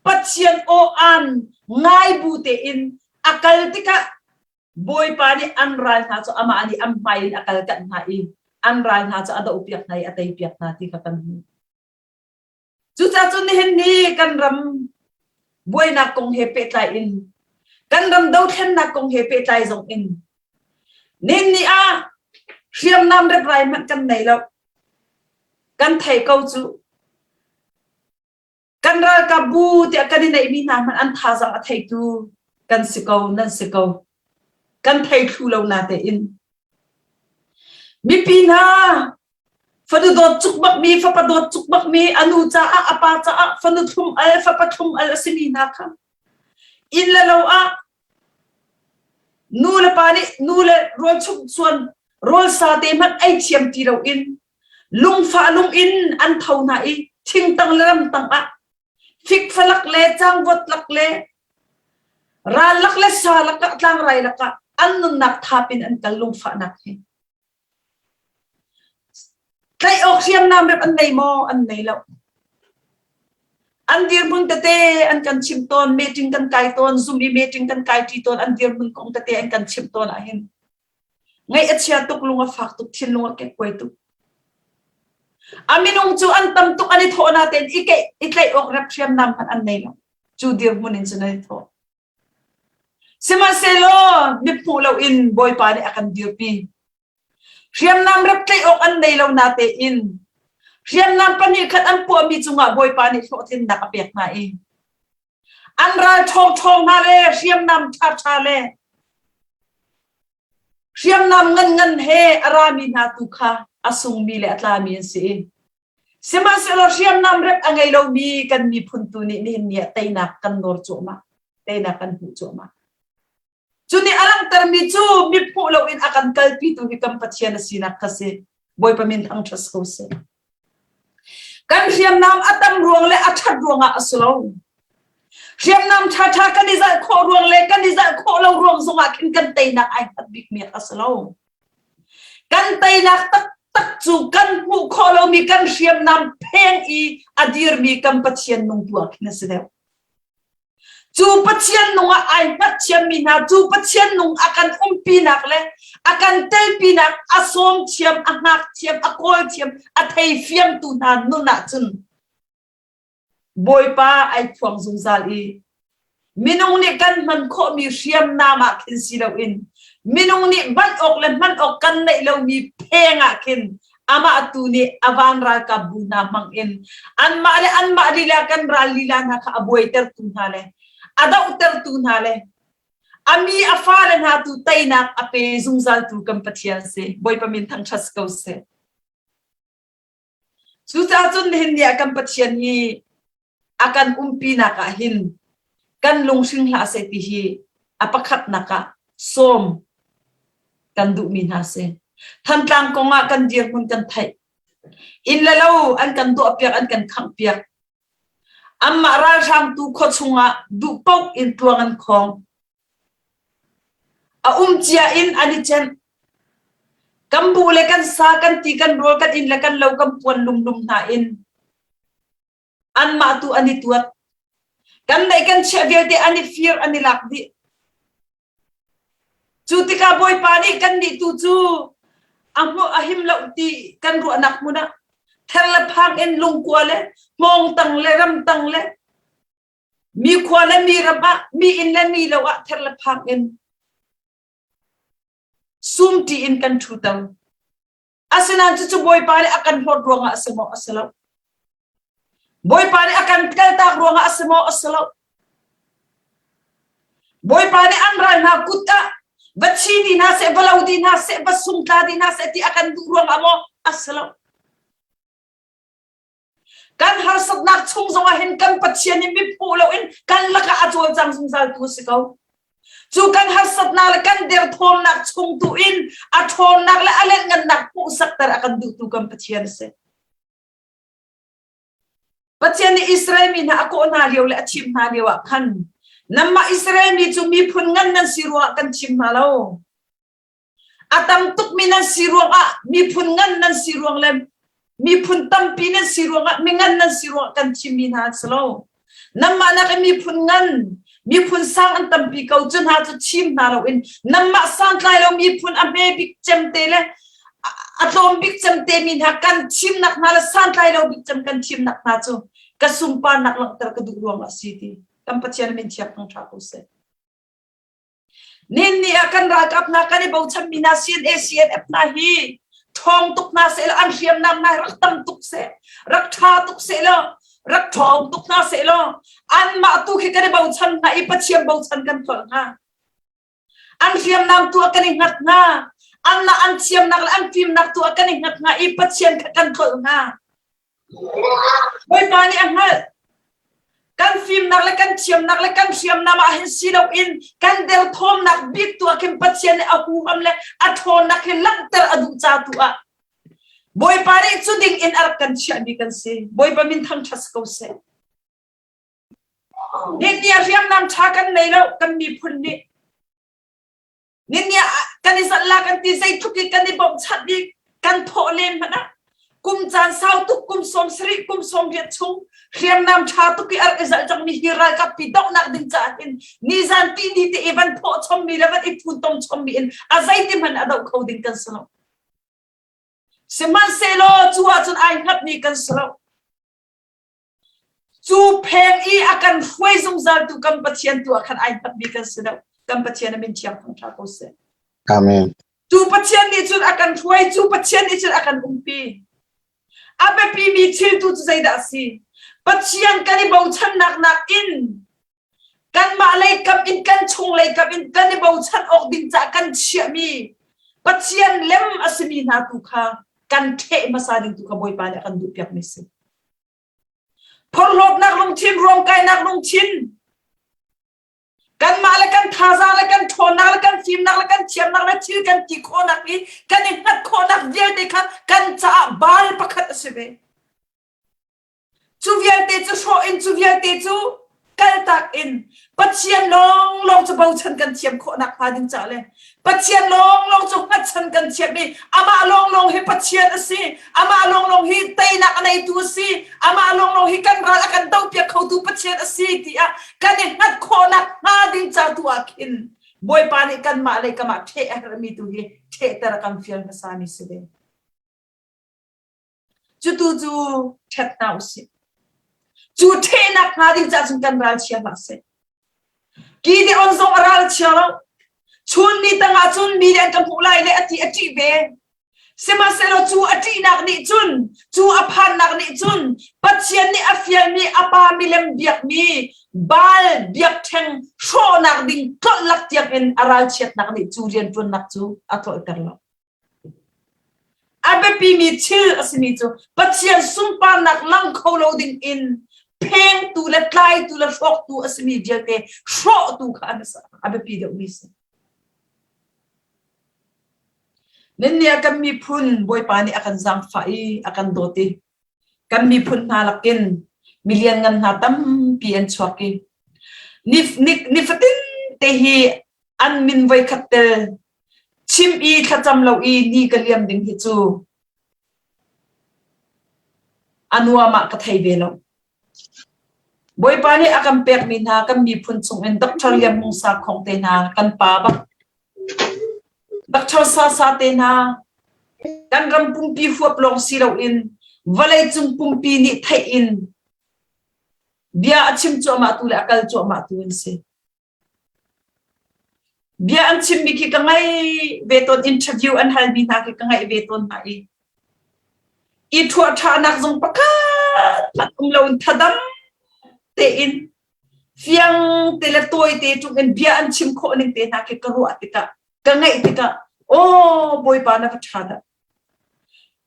Pathian aw-aan ngai bu tein a kal tikah Bawipa nih an ral hna cu amah nih an hmai in a kalkanh hna i an ral hna cu a dohpiak hna i a teipiak hna ti kha kan hmuh. Cucaah cun nihin ni kan ram buainak kong he pehtlai in kan ram dothlennak kong he pehtlai zong in nihin ni ah hriamnam reprai hmanh kan nei lo. Kan thei ko cu. Kan ralkap bu tiah kan i neihmi hna hmanh an thazaang a theitu kan si ko, nan si ko. Kan thei thlu lo na tein. Mipi hna fanu dawt cukmak mi, fapa dawt cukmak mi, a nu caah, a pa caah fanu thlum al, fapa thlum al a simi hna kha inn le lo ah nu le pa nih nu le rawl chumh chuan rawl sa te hmanh ei thiam ti loin. Lungfah lung in an tho hna i thingtang le ramtang ah fikfalak le cangvot lak le ral lak le sa lakah tlangrai lakah an nunnak thap in an kal lungfahnak he. Tlaih awk hriamnam rep an nei maw? An nei lo. An dirhmun tete an kan chimh tawn, meeting kan kai tawn, Zoom i meeting kan kai ṭi tawn, an dirhmun kong tete an kan chimh tawn ahhin ngaih a chia tuk, lung a fak tuk, thinlung a kekkuai tuk. A minung cu an tam tuk an i thawh natein i keih i tlaih awk rep hriamnam hmanh an nei lo. Cu dirhmun in cun an i thawh. Sihmanhsehlaw mithmuh loin Bawipa nih a kan dirpi. Hriamnam rep tlaih awk an nei lo natein hriamnam pahnih khat an puahmi cungah Bawipa nih hlawhtlinnak a pek hna i an ral ṭhawngṭhawng hna le hriamnam ṭhaṭha le hriamnam nganngan he a rami hna tu kha a sungmi le a tlami an si i Sihmanhsehlaw hriamnam rep a ngei lomi kan miphun tu nih nihin ni ah teinak kan nawr cuahmah, teinak kan hmuh cuahmah. Cu nih a langhtermi cu mithmuh loin a kan kalpitu hi kan Pathian a sinak kha si. Bawipa min thangṭhat ko seh. Kan hriamnam a tam ruang le a ṭhat ruangah a si lo. Hriamnam ṭhaṭha kan i zalh khawh ruang le kan i zalh khawh lo ruang zongah khin kan teinak ai hngat bikmi a si lo. Kan teinak taktak cu kan hmuh khawh lomi kan hriamnam pheng i a dirmi kan Pathian nung tu ah khin a si deuh. Cu Pathian nung ah ai hngat thiammi hna, cu Pathian nung a kan umpinak le a kan telpinak a sawm thiam, a hngak thiam, a kawl thiam, a thei fiangtu hna nun ah cun Bawipa ai phuang zungzal i minung nih kan hman khawhmi hriamnam ah khin si loin minung nih banh awk le hman awk kan neih lomi pheng ah khin amah tu nih a van ralkap bu hna hmang in anmah le anmah lila kan ral lila hna kha a buaitertu hna le a dohtertu hna le a mi a fale hna tu teinak a pe zungzaltu kan Pathian si. Bawipa min thangṭhat ko seh. Cucaah cun nihin ni ah kan Pathian hi a kan umpinak ah hin kan lunghring hlah seh ti hi a pakhatnak ah sawm kan duhmi hna si. Thantlang kong ah kan dirhmun kan theih. Inn le lo an kan duahpiak, an kan khanghpiak. Anmah ralhrang tu khua chungah duh paoh in tluang an khawng. A um cia in an i cenh. Kan buh le kan sa, kan ti, kan rawl, kan inn le kan lo, kan puan lumlum hna in anmah tu an i tuat. Kan neih kan chiah vialte an i fir, an i lak dih. Cu tikah Bawipa nih kannih tu cu a hmuh a him lo ti kan ruahnak hmun ah ther le phang in lungkua le hmawngtang le ramtang le mi khua le mi ram ah mi inn le mi lo ah ther le phang in sumṭi in kan ṭhu to. Asinain cucu Bawipa nih a kan hlawt ruangah a si maw? A si lo. Bawipa nih a kan kaltak ruangah a si maw? A si lo. Bawipa nih an ral hna kut ah va thi dih hna seh, va lo dih hna seh, va sungtla dih hna seh ti a kan duh ruangah maw? A si lo. Kan harsatnak chung zongah hin kan Pathian hi miphu loin kan lakah a cawlcang zungzal tu a si ko. Cu kan harsatnak le kan derthawmnak chung tu in a ṭhawnnak le a lianhngannak hmuhsakter a kan duhtu kan Pathian a si. Pathian nih Israel mi hna a kawh hna lio le a thim hna lio ah khan nanmah Israel mi cu miphun ngan nan si ruangah kan thim hna lo. A tam tukmi nan si ruangah miphun ngan nan si ruang le miphun tampi nan si ruangah mingan nan si ruangah kan thimmi hna an si lo. Nanmah nak in miphun ngan, miphun sang an tampi ko cu hna cu thim hna loin nanmah santlai lo miphun a hme bik cem te le a tlawm bik cem te mi hna kan thimnak hna le santlai lo bik cem kan thimnak hna cu ka sunparnak langhter ka duh ruangah a si ti kan Pathian min thiang thangṭha ko seh. Nin ni ah kan ralkap hna kan i bochanmi hna CNA CNF hna hi ṭhawng tuk hna seh law an hriamnam hna rak tam tuk seh rak ṭha tuk seh law rak ṭhawng tuk hna seh law anmah tu khi kan i bochan hna i Pathian bochan kan tlolh hna an hriamnam tu ah kan i hngat hna anmah an thiamnak le an fimnak tu ah kan i hngat hna i Pathian kha kan tlolh hna Bawipa nih a hngalh. Kan fimnak le kan thiamnak le kan hriamnam ah hin si loin kan derthawmnak bik tu ah khin Pathian nih a huham le a ṭhawnnak hi langhter a duh ca tu ah. Bawipa nih cu ding in a rak kan chiahmi kan si. Bawipa min thangṭhat ko seh. Ninia hriamnam ṭha kan nei lo kan miphun nih. Ninia kan i zalh la kan ti zeitluk i kan i bawmhchanh i kan thawh len hmanh ah kum caan sau tuk kum 70 kum 80 chung hriamnam ṭha tuk i a rak i zalh cangmi hi ralkap pi dohnak ding caah hin nizan ti ni te i van thawh chommi le van i funtom chommi in a zeiti hmanh a doh kho ding kan si lo. Sihmanhsehlaw cu ahcun ai hngatmi kan si lo. Cu pheng i a kan hruai zungzaltu kan Pathian tu ah khan ai hngatmi kan si lo. Kan Pathian a min thiang thangṭha ko seh. Amen. Cu Pathian nih cun a kan hruai, cu Pathian nih cun a kan umpi. A biapimi thil tu cu zeidah a si? Pathian kan i bochannak nakin Kanmah lei kam in kan chung lei kam in kan i bochan awk ding caah kan chiahmi Pathian lem a simi hna tu kha kan ṭheh hmasa ding tu kha Bawipa nih a kan duhpiakmi si. Phorhlawtnak lungthin, ruamkainak lungthin, kanmah le kan thazaang le kan ṭhawnnak le kan fimnak le kan thiamnak le thil kan ti khawhnak i kan i hngat khawhnak vialte kha kan caah baal pakhat a si ve. Cu vialte cu hrawh in cu vialte cu kaltak in Pathian lawnglawng cu bochan kan thiam khawhnak hnga ding caah le Pathian lawnglawng cu hngatchan kan thiam i amah lawnglawng hi Pathian a si amah lawnglawng hi teinak a neitu a si amah lawnglawng hi kan ral a kan dohpiak khotu Pathian a si tiah kan i hngat khawhnak hnga ding ca tu ah khin Bawipa nih kanmah lei kamah ṭheh a herhmi tu hi ṭhehter a kan fial hmasami si ve. Cutu cu ṭhet hna usih. Cu ṭhehnak hnga ding caah cun kan ral chia hlah seh. Gideon zong a ral chia lo. Chun ni tangah cun mi nih an ka hmuh lai le a ti a ṭih ve. Sihmanhsehlaw cu a ṭihnak nih cun, cu a phannak nih cun Pathian nih a fialmi a pa milem biakmi Baal biakṭheng hrawhnak ding tlolh lak tiangin a ralchiatnak nih cu rianṭuannak cu a tlolhter lo. A biapimi thil a simi cu Pathian sunparnak lang kho lo ding in phengtu le tlaitu le hrawktu a simi vialte hrawhtu kha a biapi deuhmi a si. Nan nih kan miphun Bawipa nih a kan zaangfah i a kan dawt i kan miphun hna lakin milian ngan hna tampi an chuak i nifatin te hi an min voikhat tel Chim i thlacam lo i ni ka liam ding hi cu a nuam ah ka thei ve lo. Bawipa nih a kan pekmi hna kan miphun chungin Dr. Lian Hmung Sakhong te hna kan pa bak Dr. Sasa te hna kan ram pumpi huap lawng si loin vawleicung pumpi nih theih in bia a chim cuahmah tu le a kal cuahmah tu an si. Bia an chimmi khi ka ngaih ve tawn, interview an halmi hna khi ka ngaih ve tawn hna i i ṭhuahṭhahnak zong pakhat hmanh um loin thadam tein fiang te le tawi te ṭung in bia an chim khawh ning te hna khi ka ruah tikah ka ngaih tikah aw Bawipa na va ṭha dah.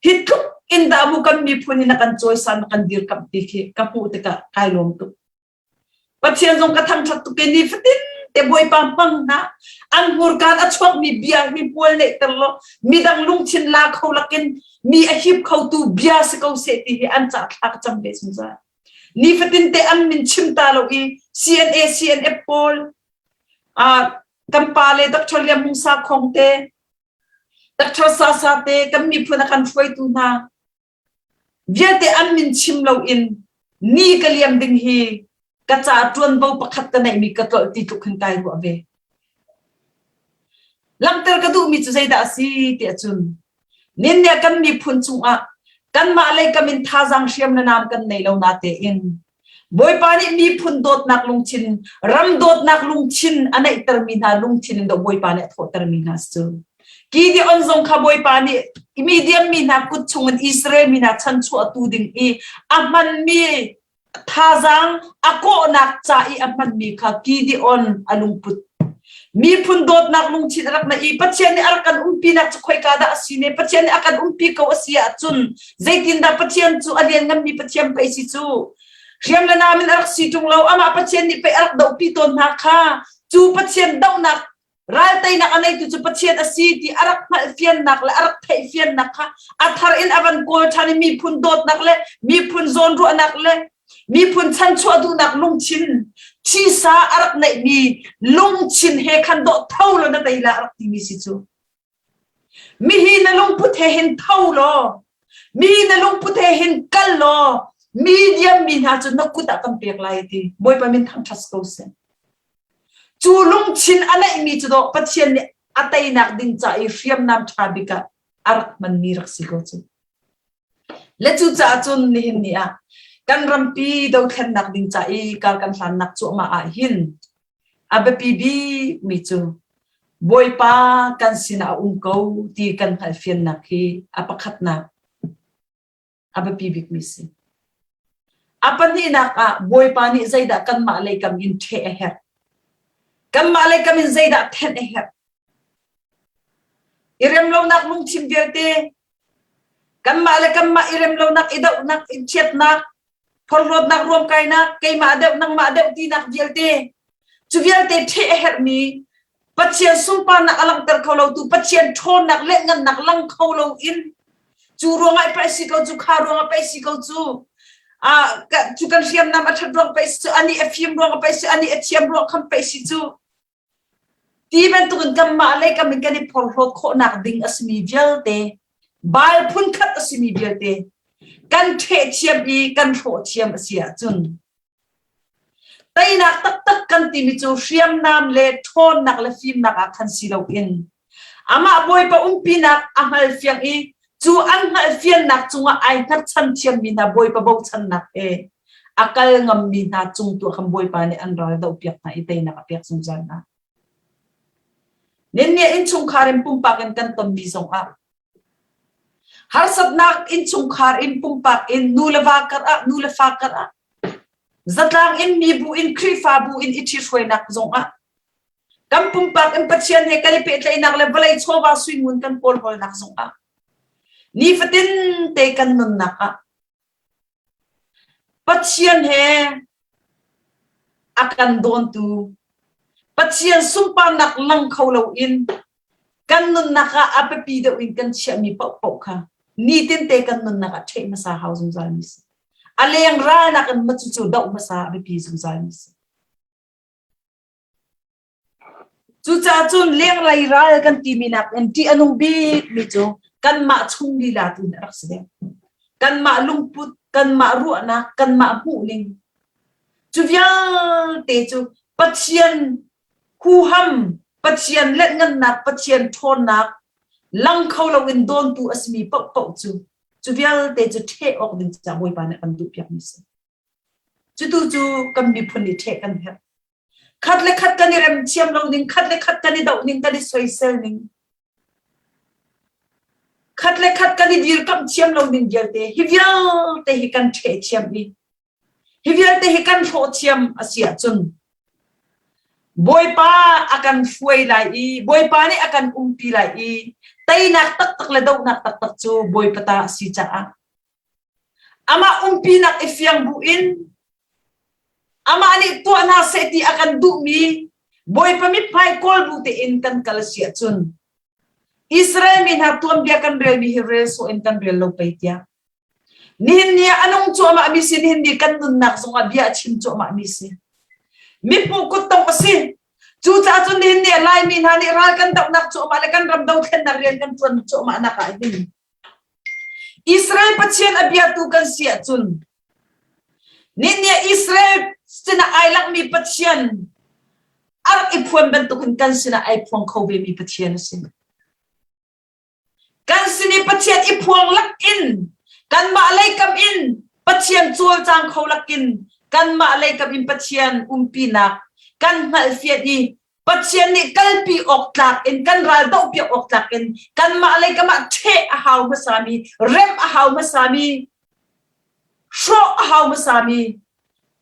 Hi tluk in dah mu kan miphun in na kan cawisan na kan dirkamh ti khi ka hmuh tikah kai lawm tuk. Pathian zong ka thangṭhat tuk i nifatin te Bawipa hmang hna an hmurkaan a chuakmi bia hi hmual neihter law midang lungthin la kho lakin mi a hip khotu bia si ko seh ti hi an ca thla ka cam ve zungzal. Nifatin te an min chim ta lo i CNA CNF pawl uh, kan pa le Dr. Liam Hmung Sakhong te Dr. Sasa te kan miphun a kan hruaitu hna Vialte an min chim loin ni ka liam ding hi ka ca ṭuanvo pakhat ka neihmi ka tlolh ti tluk hin kai ruah ve. Langhter ka duhmi cu zeidah a si tiah cun ninnia kan miphun cungah kanmah lei kam in thazaang hriam le nam kan nei lo na tein Bawipa nih miphun dawtnak lungthin ram dawtnak lungthin a neihtermi hna lungthin in Bawipa nih a thawhtermi hna si cu. Gideon zong kha Bawipa nih Midian mi hna kut chungin Israel mi hna chanchuahtu ding i a hmanmi thazaang a kawhnak ca i a hmanmi kha Gideon a lungput. Miphun dawtnak lungthin a rak neih i Pathian nih a rak kan umpinak cu khoika dah a si ne? Pathian nih a kan umpi ko a si ahcun zeitindah Pathian cu a liannganmi Pathian pei si cu? Hriam le nam in a rak si ṭung lo. Amah Pathian nih pei a rak dohpi tawn hna kha cu Pathian dohnak. Ral teinak a neitu cu Pathian a si ti a rak hngalhfiannak le a rak theihfiannak kha a thar in a van kawl ṭhan i miphun dawtnak le miphun zawnruahnak le miphun chanchuah duhnak lungthin thisa a rak neihmi lungthin he khan dawh tho law na tei la a rak timi si cu. Mihi na lungput he hin tho law mi na lungput he hin kal law mi diammi hna cu na kut ah kan pek lai ti Bawipa min thangṭhat ko seh. Cu lungthin a neihmi cu dawh Pathian nih a teinak ding ca i hriamnam ṭha bik ah a rak hmanmi rak si ko cu. Le cucaah cun nihin ni ah kan rampi dothlennak ding ca i kar kan hlannak cuahmah ah hin a biapi bikmi cu Bawipa kan sinah a um ko ti kan hngalhfiannak hi a pakhatnak a biapi bikmi si. A pahnihnak ah Bawipa nih zeidah kanmah lei kam in ṭheh a herh? Kanmah lei kam in zeidah thenh a herh? I remlonak lungthin vialte, kanmah le kanmah i remlonak, i dohnak, i chiatnak, phorhlawtnak, ruamkainak, keimah deuh, nangmah deuh tinak vialte, cu vialte ṭheh a herhmi Pathian sunparnak a langhter kho lotu Pathian ṭhawnnak le ngannak lang kho loin cu ruangah pei si ko cu kha ruangah pei si ko cu ah cu kan hriamnam a ṭhat ruang pei si cu ani a fim ruang pei si ani a thiam ruang kham pei si cu ti bantukin kanmah lei kam in kan i phorhlawt khawhnak ding a simi vialte bal phunkhat a simi vialte kan ṭheh thiam i kan hrawh thiam a si ahcun Teinak taktak kan timi cu hriamnam le ṭhawnnak le fimnak ah khan si loin amah Bawipa umpinak a hngalfiang i cu an hngalhfiannak cungah ai hngatchan thiammi hna Bawipa bochannak he a kal ngammi hna cung tu ah khan Bawipa nih an ral dohpiak hna i teinak a pek zungzal hna. Ninniah innchungkhar in pumpak in kan tonmi zongah Harsatnak innchungkhar in pumpak in nu le va kar ah nu le fa kar ah zatlang in mibu in Khrihfabu in i ṭhithruainak zongah kan pumpak in Pathian he kan i pehtlaihnak le vawlei chawva suingun kan kawlhawlnak zongah nifatin te kan nunnak ah Pathian he a kan dawntu Pathian sunparnak lang kho loin kan nunnak ah a biapi deuh in kan chiahmi paohpaoh kha nitinte kan nunnak ah ṭheh hmasa hau zungzal mi si. A leng ralnak in ma cucu doh hmasa a biapi zungzal mi si. Cucaah cun lenglei ral kan timi nakin ṭih a nung bikmi cu kanmah chung lila tu in a rak si deuh. Kanmah lungput, kanmah ruahnak, kanmah hmuhning. Cu vialte cu Pathian huham, Pathian letngannak, Pathian ṭhawnnak, lang kho loin dawntu a simi paohpaoh cu cu vialte cu ṭheh awk ding caah Bawipa nih a kan duhpiakmi a si. Cutu cu kan miphun nih ṭheh kan herh. Khat le khat kan i rem thiam lo ning, khat le khat kan i doh ning, kan i soisel ning, khat le khat kan i dirkamh thiam lo ning vialte, hi vialte hi kan ṭheh thiam i, hi vialte hi kan hrawh thiam a si ahcun, Bawipa a kan hruai lai i, Bawipa nih a kan umpi lai i, teinak taktak le dohnak taktak cu Bawipa ta a si caah, amah umpinak i fiang bu in Amah nih tuah hna seh ti a kan duhmi Bawipa mithmai kawl bu tein kan kal a si ahcun Israel mi hna tuanbia kan relmi hi rel sawh in kan rel lo pei tiah. Nihin ni ah a nung cuahmah mi si nihin ni kan nunnak zongah bia a chim cuahmah mi si. Mihmuh kuttongh a si. Cucaah cun nihin ni ah Laimi hna nih ral kan dohnak cuahmah le kan ram dothlennak rian kan ṭuan cuahmah nak ah hin Israel Pathian a biatu kan si ahcun Nihin Israel sinah ai langmi Pathian a rak i phuan bantukin kan sinah ai phuang kho vemi Pathian a si. Kan sin i Pathian i phuang lakin kanmah leikam in Pathian cawlcang kho lakin kanmah leikam in Pathian umpinak kan hngalhfian i Pathian nih kalpi awk tlak in kan ral dohpiak awk tlak in kanmah lei kamah ṭheh a hau hmasami, remh a hau hmasami, hrawh a hau hmasami,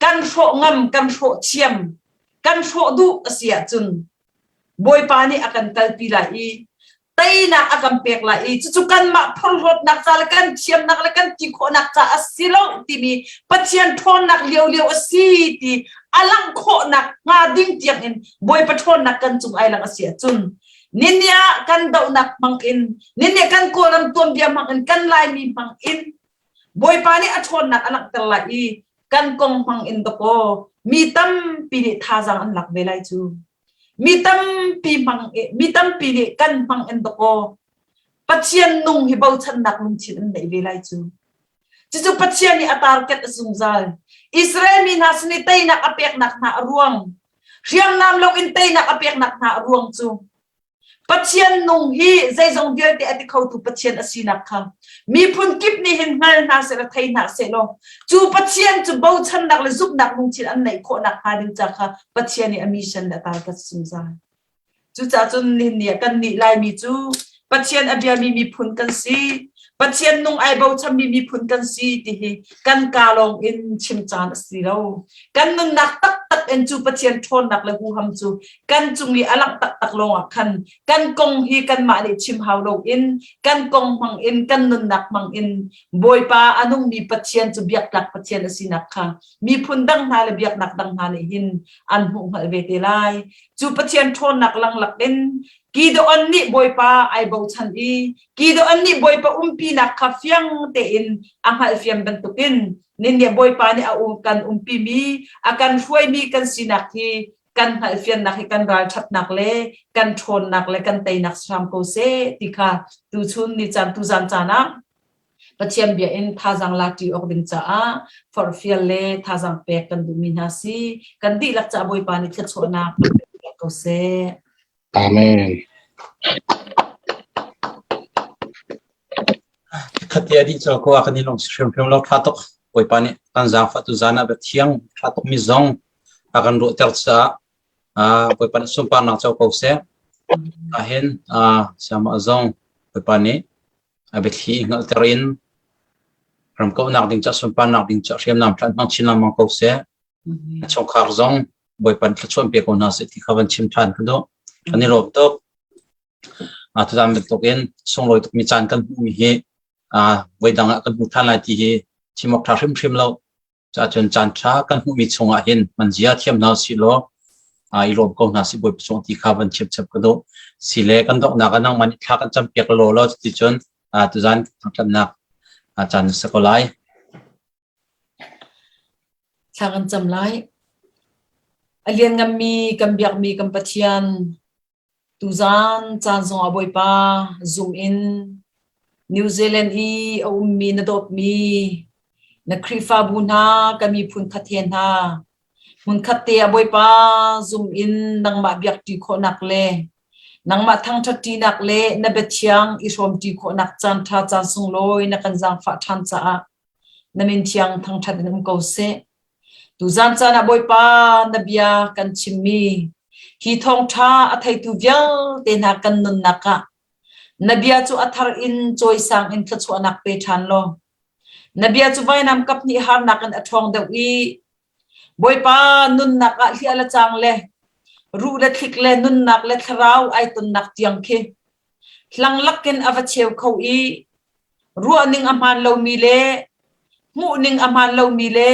kan hrawh ngam, kan hrawh thiam, kan hrawh duh a si ahcun Bawipa nih a kan kalpi lai i. Teinak a kan pek lai i cucu kanmah phorhlawtnak ca le kan thiamnak le kan ti khawhnak ca a si lo timi Pathian ṭhawnnak liolio a si ti a langh khawhnak hnga ding tiangin Bawipa ṭhawnnak kan cung ai lang a si ahcun nini ah kan dohnak hmang in nini kan Kawlram tuanbia hmang in kan Laimi hmang in Bawipa nih a ṭhawnnak a langhter lai i kan kong hmang in dakaw mi tampi nih thazaang an lak ve lai cu. Mi tampi hmang mi tampi nih kan hmang in dakaw Pathian nung hi bochannak lungthin an neih ve lai cu. Cucu Pathian nih a target a zungzal. Israel mi hna sin i teinak a peknak hna a ruang, hriamnam loin teinak a peknak hna a ruang cu Pathian nung hi zeizong vialte a ti khotu Pathian a sinak kha miphun kip nih hin hngal hna seh law thei hna seh law cu Pathian cu bochannak le zumhnak lungthin an neih khawhnak hnga ding ca kha Pathian nih a mission le a target zungzal. Cucaah cun nihin ni ah kannih Laimi cu Pathian a biami miphun kan si. Pathian nung ai bochanmi miphun kan si ti hi kan kaa lawng in chim caan a si lo. Kan nunnak taktak in cu Pathian ṭhawnnak le huham cu kan cung i a langh taktak lawngah khan kan kong hi kanmah nih chim hau loin kan kong hmang in kan nunnak hmang in Bawipa a nungmi Pathian cu biaktlak Pathian a sinak kha miphun dang hna le biaknak dang hna nih hin an hmuh hngalh ve te lai. Cu Pathian ṭhawnnak langlak in Gideon nih Bawipa ai bochan i Gideon nih Bawipa umpinak kha fiang tein a hngalhfian bantukin nin nih Bawipa nih a um kan umpimi a kan hruaimi kan sinak hi kan hngalhfiannak hi kan ralṭhatnak le kan ṭhawnnak le kan teinak si hram ko seh ti kha tuchun ni caan tuzan caan ah Pathian bia in thazaang lak ṭi awk ding caah forhfial le thazaang pek kan duhmi hna si. Kan dihlak caah Bawipa nih thluachuahnak kan pek ko seh. Amen. Khatia dih col ko ah kan i lung si hrimhrim lo tha tuk Bawipa nih kan zaangfah tu zan ah biathiang tha tuk mi zong a kan ruahter caah Bawipa nih sunparnak co ko seh. Ahin siamah zong Bawipa nih a biathli i hngalhter in ramkauhnak ding ca sunparnak ding ca hriamnam hlan hmang chin lengmang ko seh. A chungkhar zong Bawipa nih thluachuah pe ko hna seh ti kha van chim ṭhan ka duh. Kan i lawm tuk. Tuzaan bantukin sunglawi tukmi caan kan hmuhmi hi voidang ah kan hmu ṭhan lai ti hi chim awk ṭha hrimhrim lo. Cacun caan ṭha kan hmuhmi chungah hin man zia thiam hna usih law i lawm ko hna sih Bawipa cung ti kha van chim chap ka duh. Si le kan donghnak ah nangmah nih thla kan campiak law law cuticun tuzaan thangṭhatnak caan na si ko lai. Thla kan cam lai. A liannganmi kan biakmi kan Pathian, tuzaan caan zongah Bawipa zum in New Zealand i a ummi na dawtmi na Khrihfabu hna kan miphun khat he hna hmunkhat te ah Bawipa zum in nangmah biakṭi khawhnak le nangmah thangṭhatṭinak le na biathiang i hrawmṭi khawhnak caanṭha caan sunglawi na kan zaangfah ṭhan caah Na min thiang thangṭhat in um ko seh. Tuzan caan ah Bawipa na bia kan chimmi hi thawngṭha a theitu vialte hna kan nunnak ah na bia cu a thar in cawisang in thluachuahnak pe ṭhan law na bia cu vainam kaphnih harnak in a ṭhawng deuh i Bawipa nunnak ah hliah le cang le ruh le thlik le nunnak le thlarau ai tonnak tiang khi hlang lakin a va cheu kho i ruahning a hmaan lomi le hmuhning a hmaan lomi le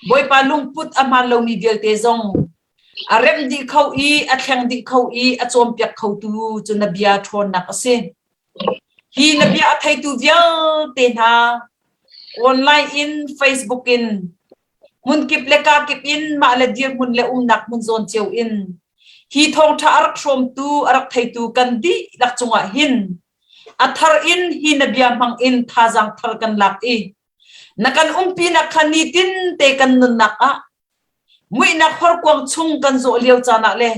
Bawipa lungput a hmaan lomi vialte zong a remh dih kho i a thleng dih kho i a cawnpiak khotu cu na bia ṭhawnnak a si. Hi na bia a theitu vialte hna online in Facebook in hmunkip le kakip in mah le dirhmun le umnak hmun zawn cio in hi thawngṭha a rak hrawmtu a rak theitu kan dihlak cungah hin A thar in hi na bia hmang in thazaang thar kan lak i na kan umpinak kha nitin te kan nunnak ah muihnak horkuang chung kan zawh lio caan ah le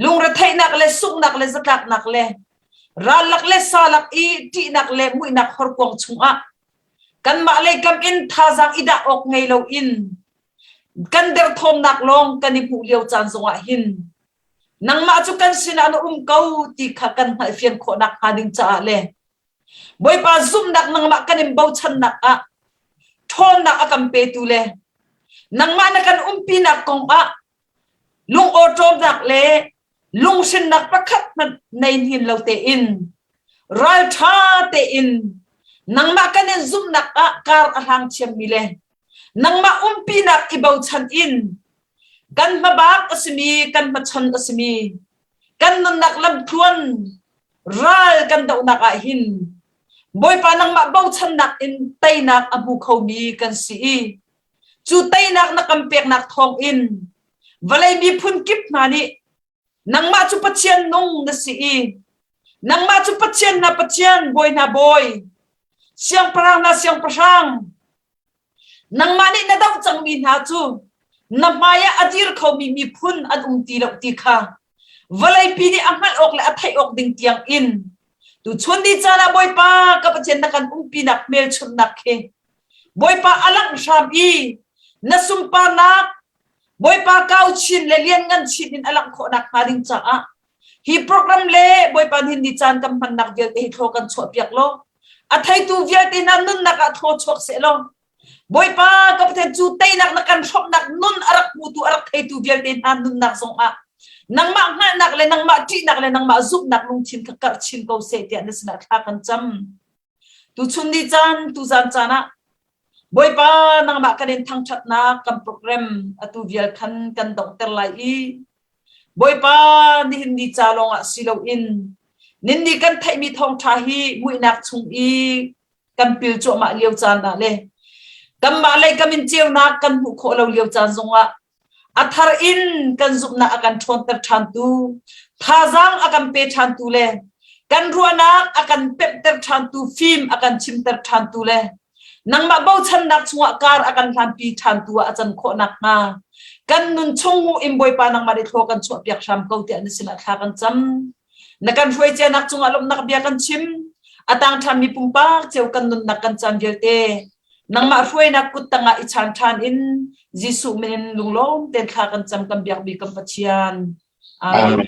lungretheihnak le sunghnak le zatlaknak le rallak le salak i ṭihnak le muihnak horkuang chungah kanmah lei kam in thazaang i dah awk ngei loin kan derthawmnak lawng kan i hmuh lio caan zongah hin Nangmah cu kan sinah na um ko ti kha kan hngalhfian khawh nakhnga ding caah le Bawipa zumhnak nangmah kan in bochannak ah ṭhawnnak a kan petu le nangmah na kan umpinak kong ah lungawṭawmnak le Lunghrinnak pakhat hmanh nei hnin lo tein ralṭha tein nangmah kan in zumhnak ah kar a hlang thiammi le nangmah umpinak i bochan in kan hmabak a simi kan hmachon a simi kan nunnak lamtluan ral kan dohnak ah hin Bawipa nangmah bochannak in teinak a hmu khomi kan si i cu teinak na kan peknak thawng in vawlei miphun kip hna nih nangmah cu Pathian nung na si i nangmah cu Pathian na Pathian bawi hna bawi siangpahrang na siangpahrang Nangmah nih na doh cangmi hna cu na hmaiah a dir khomi miphun an um ti lo ti kha vawleipi nih a hngalh awk le a theih awk ding tiang in tuchun ni caan ah Bawipa ka Pathian na kan umpinak hmelchunhnak khi Bawipa a langh hram i na sunparnak Bawipa kau chin le lianngan chin in a langh khawh nakhnga ding caah Hi program le Bawipa nih ni caan kan hmannak vialte hi thlaw kan chuahpiak law a theitu vialte hna nunnak ah thlaw chuak seh law Bawipa ka Pathian cu teinak na kan hrawmhnak nun a rak hmutu a rak theitu vialte hna nunnak zongah nangmah hngalhnak le nangmah ṭihnak le nangmah zumhnak lungthin kha karh chin ko seh tiah na sinah thla kan cam. Tuchun ni caan tuzan caan ah Bawipa nangmah kan in thangṭhatnak kan program atu vial khan kan donghter lai i Bawipa nihin ni ca lawngah si loin ninni kan theihmi thawngṭha hi muihnak chung i kan pil cuahmah lio caan ah le kanmah lei kam in ceunak kan hmuh khawh lo lio caan zongah a thar in kan zumhnak a kan ṭhawnter ṭhantu thazaang a kan pe ṭhantu le kan ruahnak a kan pemhter ṭhantu fim a kan chimter ṭhantu le nangmah bochannak chungah kar a kan hlanpi ṭhantu ah a can khawh nakhnga kan nun chung hmu in Bawipa nangmah nih thlaw kan chuahpiak hram ko tiah na sinah thla kan cam. Na kan hruai cianak cungah lawmhnak bia kan chim. A tang ṭhanmi pumpak cio kan nunnak kan caan vialte nangmah hruainak kut tangah i chan ṭhan in Jesuh min in lunglawm tein thla kan cam kan biakmi kan Pathian. Amen.